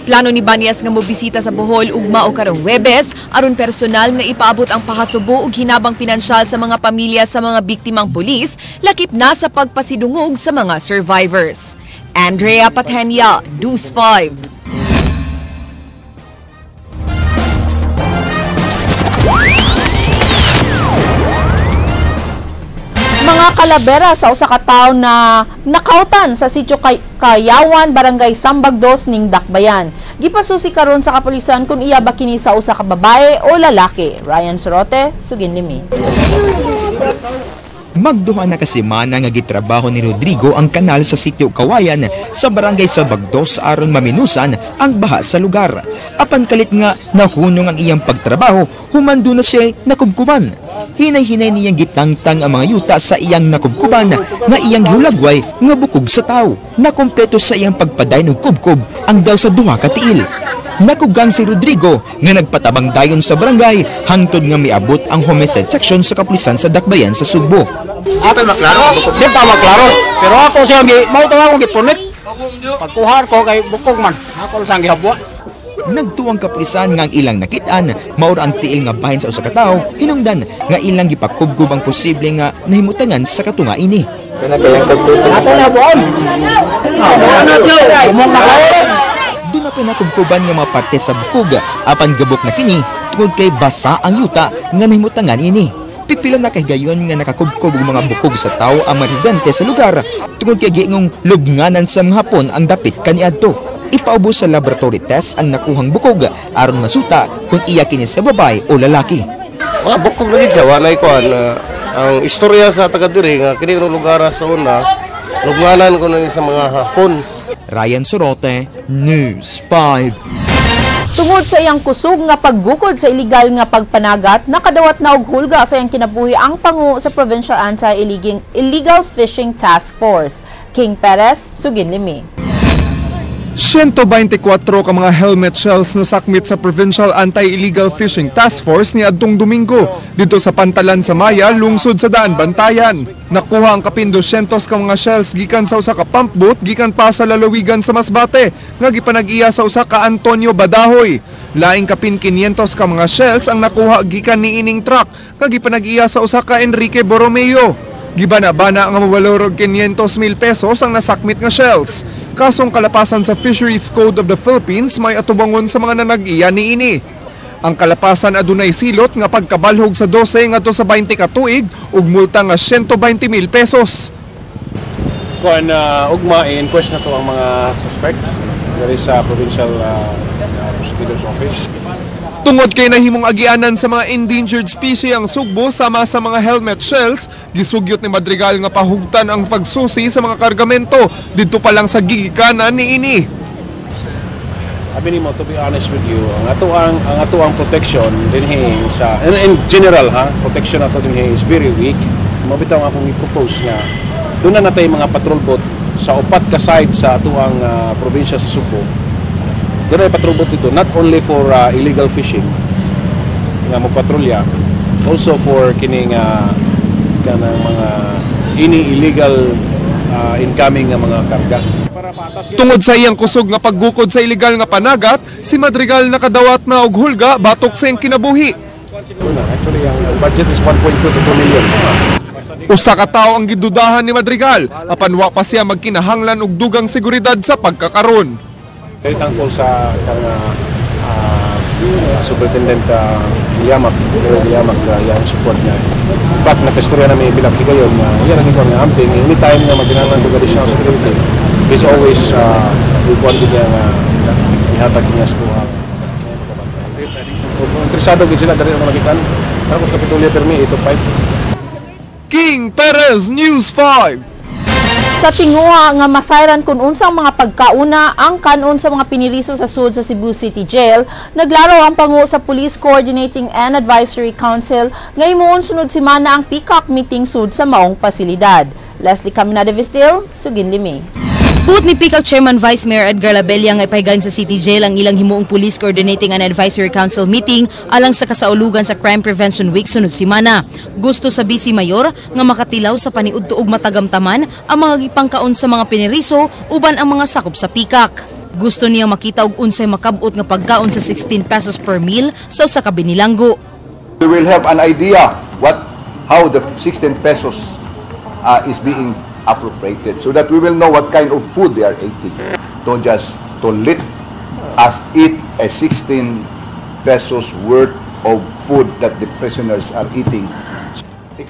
Plano ni Banyas nga mobisita sa Bohol ugma o karong Huwebes aron personal nga ipaabot ang pahasubo ug hinabang pinansyal sa mga pamilya sa mga biktimang pulis, lakip na sa pagpasidungog sa mga survivors. Andrea Patenia, News 5. Mga kalabera sa usa ka tawo na nakautan sa sitio Kayawan, Barangay Sambag 2 ning Dakbayan. Gipasusi karon sa kapulisan kung iya ba kini sa usa ka babae o lalaki. Ryan Sorote, sugin limi. Magduha na kasemana nga gitrabaho ni Rodrigo ang kanal sa sitio Kawayan sa Barangay Sambag 2 aron maminusan ang baha sa lugar. Apan kalit nga nahunong ang iyang pagtrabaho, humando na siya nakubkuban. Hinay-hinay niyang gitangtang ang mga yuta sa iyang nakubkuban nga iyang gihulagway nga bukog sa tawo. Nakompleto sa iyang pagpadayon og kubkob ang daw sa duha ka tiil. Nakugang si Rodrigo nga nagpatabang dayon sa barangay hangtod nga miabot ang homicide section sa kapulisan sa Dakbayan sa Sugbo. Ato maklaro. Di pa maklaro. Pero ako siya mao to akong gipunit. Pagkuha ko kay bukog man. Ako sang gihabwa. Nagtuwang kapulisan nga ang ilang nakit-an maura ang tiil nga bahin sa usa ka tawo hinungdan nga ilang gipakubkob ang posible nga nahimutangan sa katunga ini. Ato na buon. Doon na pinakubkuban nga mga parte sa bukog apan gabok na kini tungod kay basa ang yuta nga nahimutangan ini. Pipila na kahigayon nga nakakubkob og mga bukog sa tawo ang mga residente sa lugar tungod kay giingong lubnganan sa mga Hapon ang dapit kaniadto. Ipaubos sa laboratory test ang nakuhang bukog aron masuta kung iya kini sa babae o lalaki. Mga bukog lagi sa walay kuan ang istorya sa taga diri nga kini lugar sa una lubnganan kuno sa mga Hapon. Ryan Sorote, News 5. Tungod sa iyang kusog nga paggukod sa illegal nga pagpanagat, nakadawat na og hulga sa iyang kinabuhi ang pangu sa Provincial Anti-Illegal Fishing Task Force. King Perez, sugin limi. 124 ka mga helmet shells na sakmit sa Provincial Anti-Illegal Fishing Task Force ni adtong Domingo dito sa Pantalan sa Maya, lungsod sa Daan Bantayan. Nakuha ang kapin 200 ka mga shells gikan sa usa ka pump boat gikan pa sa lalawigan sa Masbate nga gipanag-iya sa usa ka Antonio Badahoy. Laing kapin 500 ka mga shells ang nakuha gikan niining truck nga gipanag-iya sa usa ka Enrique Borromeo. Gibana-bana nga mawalor og 500,000 pesos ang nasakmit nga shells. Kasong kalapasan sa Fisheries Code of the Philippines may atubangon sa mga nanag-iya niini. Ang kalapasan adunay silot nga pagkabalhog sa 12 ngadto sa 20 ka tuig ug multa nga 120,000 pesos. Kuan ugma i-inquest na to ang mga suspects diri sa Provincial Prosecutor's Office. Tungod kay nahimong agianan sa mga endangered species ang Sugbo sama sa mga helmet shells, gisugyot ni Madrigal nga pahugtan ang pagsusi sa mga kargamento didto pa lang sa gigikanan niini. Abi nimo, to be honest with you, ang ato ang protection dinhi sa in general ha, protection ato dinhi is very weak. Mao bitaw ang akong i-propose nga duna na tay mga patrol boat sa upat ka side sa ato ang probinsya sa Sugbo. Duna ay patrol boat dito not only for illegal fishing nga mo patrolya, also for kining kanang mga ini illegal incoming nga mga karga. Tungod sa iyang kusog nga paggukod sa ilegal nga panagat, si Madrigal nakadawat na og hulga batok sa iyang kinabuhi. Actually, ang budget is 1.2 to 2 million. Usa ka tawo ang gidudahan ni Madrigal, apan wa pa siya magkinahanglan og dugang seguridad sa pagkakaron. Very thankful sa kang Superintendent Yamak, Leo Yamak, yang support niya. In fact, nakastorya namin bilang higayon nga yan ang ikaw nga amping, anytime nga magkinahanglan og additional security, he's always kuan gid niya nga ihatag niya sa kuha. Kung interesado gid sila dali na magikan. Para ko sa Kapitolyo permi 8 to 5. King Perez, News 5. Sa tinguha nga masayran kung unsang mga pagkauna ang kanon sa mga piniriso sa sud sa Cebu City Jail, naglaraw ang pangu sa Police Coordinating and Advisory Council nga himuon sunod semana ang PCAC meeting sud sa maong pasilidad. Leslie Caminada Vistil, Sugin Limi. Buot ni PCAC Chairman Vice Mayor Edgar Labella nga ipahigayon sa City Jail ang ilang himuong Police Coordinating and Advisory Council meeting alang sa kasaulugan sa Crime Prevention Week sunod semana. Gusto sa Vice Mayor nga makatilaw sa paniudto ug matagamtaman ang mga gipangkaon sa mga piniriso uban ang mga sakop sa PCAC. Gusto niya makita og unsay makabot nga pagkaon sa 16 pesos per meal sa usa ka binilanggo. We will have an idea what how the 16 pesos is being appropriated so that we will know what kind of food they are eating. To just to let us eat a 16 pesos worth of food that the prisoners are eating.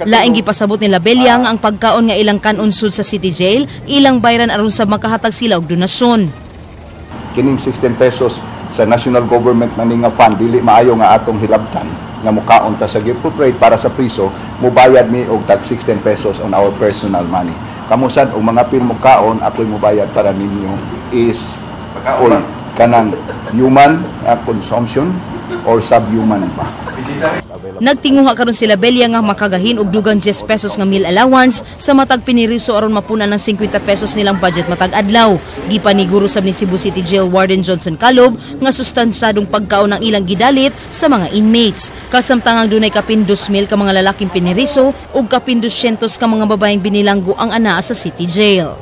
Laing gipasabot ni Labella nga ang pagkaon nga ilang kanon sud sa City Jail, ilang bayran aron sa makahatag sila og donasyon. Kining 16 pesos sa national government man nga fund, dili maayo nga atong hilabtan nga mukaon ta sa gi-appropriate para sa priso, mubayad mi og tag 16 pesos on our personal money. Kamo sad og mga pil mukaon, ako'y mubayad para ninyo is full kanang human consumption or subhuman ba. Nagtinguha karon si Labella nga makagahin og dugang 10 pesos nga meal allowance sa matag piniriso aron mapunan ng 50 pesos nilang budget matag adlaw. Gipaniguro sab ni Cebu City Jail Warden Johnson Calob nga sustansyadong pagkaon ang ilang gidalit sa mga inmates. Kasamtangang dunay kapin 2,000 ka mga lalaking piniriso ug kapin 200 ka mga babaeng binilanggo ang anaa sa City Jail.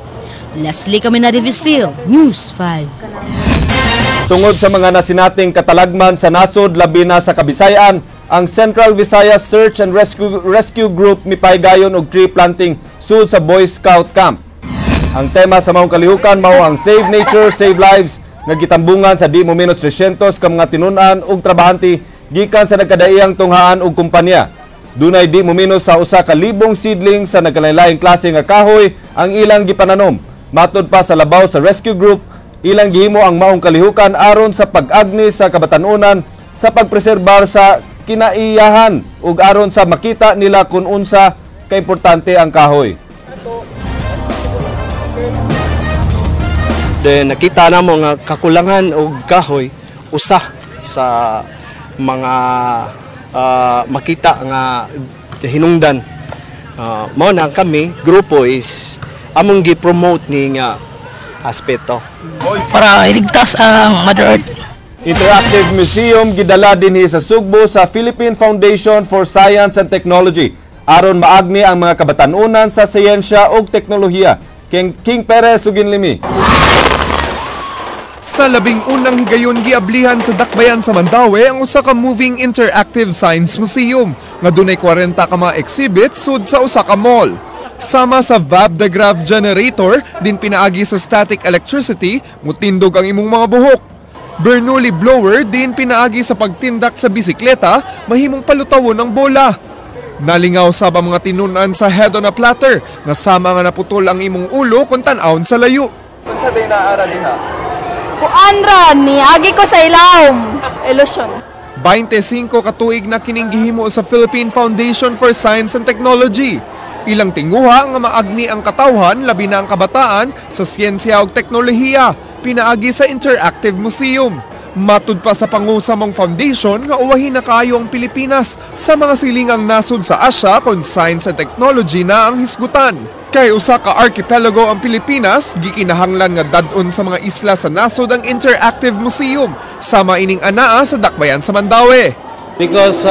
Leslie Caminade Vistil, News 5. Tungod sa mga nasinating katalagman sa nasod labi na sa Kabisayan, ang Central Visayas Search and Rescue Group mipahigayon og tree planting sud sa Boy Scout Camp. Ang tema sa maong kalihukan mao ang Save Nature, Save Lives nga gitambungan sa di mo menos 300 ka mga tinun-an ug trabahante gikan sa nagkadaiyang tunghaan ug kumpanya. Dunay di mo menos sa 1,000 seedling sa nagkalain-laing klase nga kahoy ang ilang gipananom. Matod pa sa labaw sa rescue group, ilang gihimo ang maong kalihukan aron sa pag-agni sa kabatanunan sa pagpreserbar sa kinaiyahan ug aron sa makita nila kung unsa kaimportante ang kahoy. Then nakita na mo nga kakulangan og kahoy usa sa mga makita nga hinungdan. Mao na kami grupo is among gi-promote ni nga aspeto para iligtas ang Mother Earth. Interactive Museum gidala dinhi sa Sugbo sa Philippine Foundation for Science and Technology aron maagni ang mga kabatanunan sa siyensya ug teknolohiya. King Perez, Sugin Limi. Sa 11 higayon giablihan sa Dakbayan sa Mandaue ang usa ka moving interactive science museum nga dunay 40 ka mga exhibits sud sa usa ka mall. Sama sa Vab de Graaff generator din pinaagi sa static electricity mutindog ang imong mga buhok. Bernoulli blower din pinaagi sa pagtindak sa bisikleta mahimong palutawon ang bola. Nalingaw sab ang mga tinun-an sa head on a platter nga sama nga naputol ang imong ulo kung tan-awon sa layo. Unsa day naara diha? Kuan ra ni agi ko sa ilawom. Illusion. 25 ka tuig na kining gihimo sa Philippine Foundation for Science and Technology. Ilang tinguha nga maagni ang katawhan, labi na ang kabataan, sa siyensya ug teknolohiya, pinaagi sa Interactive Museum. Matud pa sa pangusa mong foundation nga uwahin na kaayo ang Pilipinas sa mga silingang nasod sa Asia kung science and technology na ang hisgutan. Kay usa ka archipelago ang Pilipinas, gikinahanglan nga dad-on sa mga isla sa nasod ang Interactive Museum, sama ining anaa sa Dakbayan sa Mandaue. Because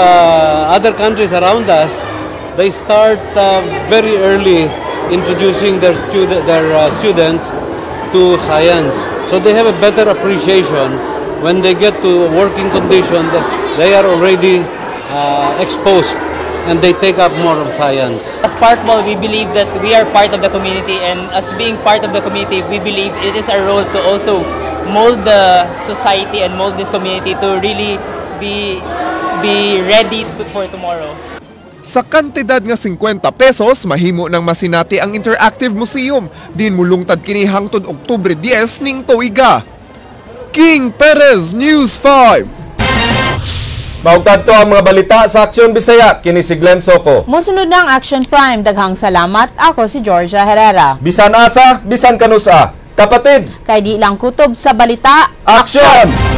other countries around us, they start very early introducing their students to science. So they have a better appreciation when they get to working condition that they are already exposed and they take up more of science. As Parkmall, we believe that we are part of the community, and as being part of the community, we believe it is our role to also mold the society and mold this community to really be ready for tomorrow. Sa kantidad nga 50 pesos, mahimo ng masinati ang Interactive Museum. Din mulungtad kini hangtod Oktubre 10 ning tuiga. King Perez, News 5. Maong kadto ang mga balita sa Aksyon Bisaya, kini si Glenn Soco. Mosunod ng Action Prime, daghang salamat. Ako si Georgia Herrera. Bisan asa, bisan kanusa. Kapatid, Kay di lang kutob sa balita, Action!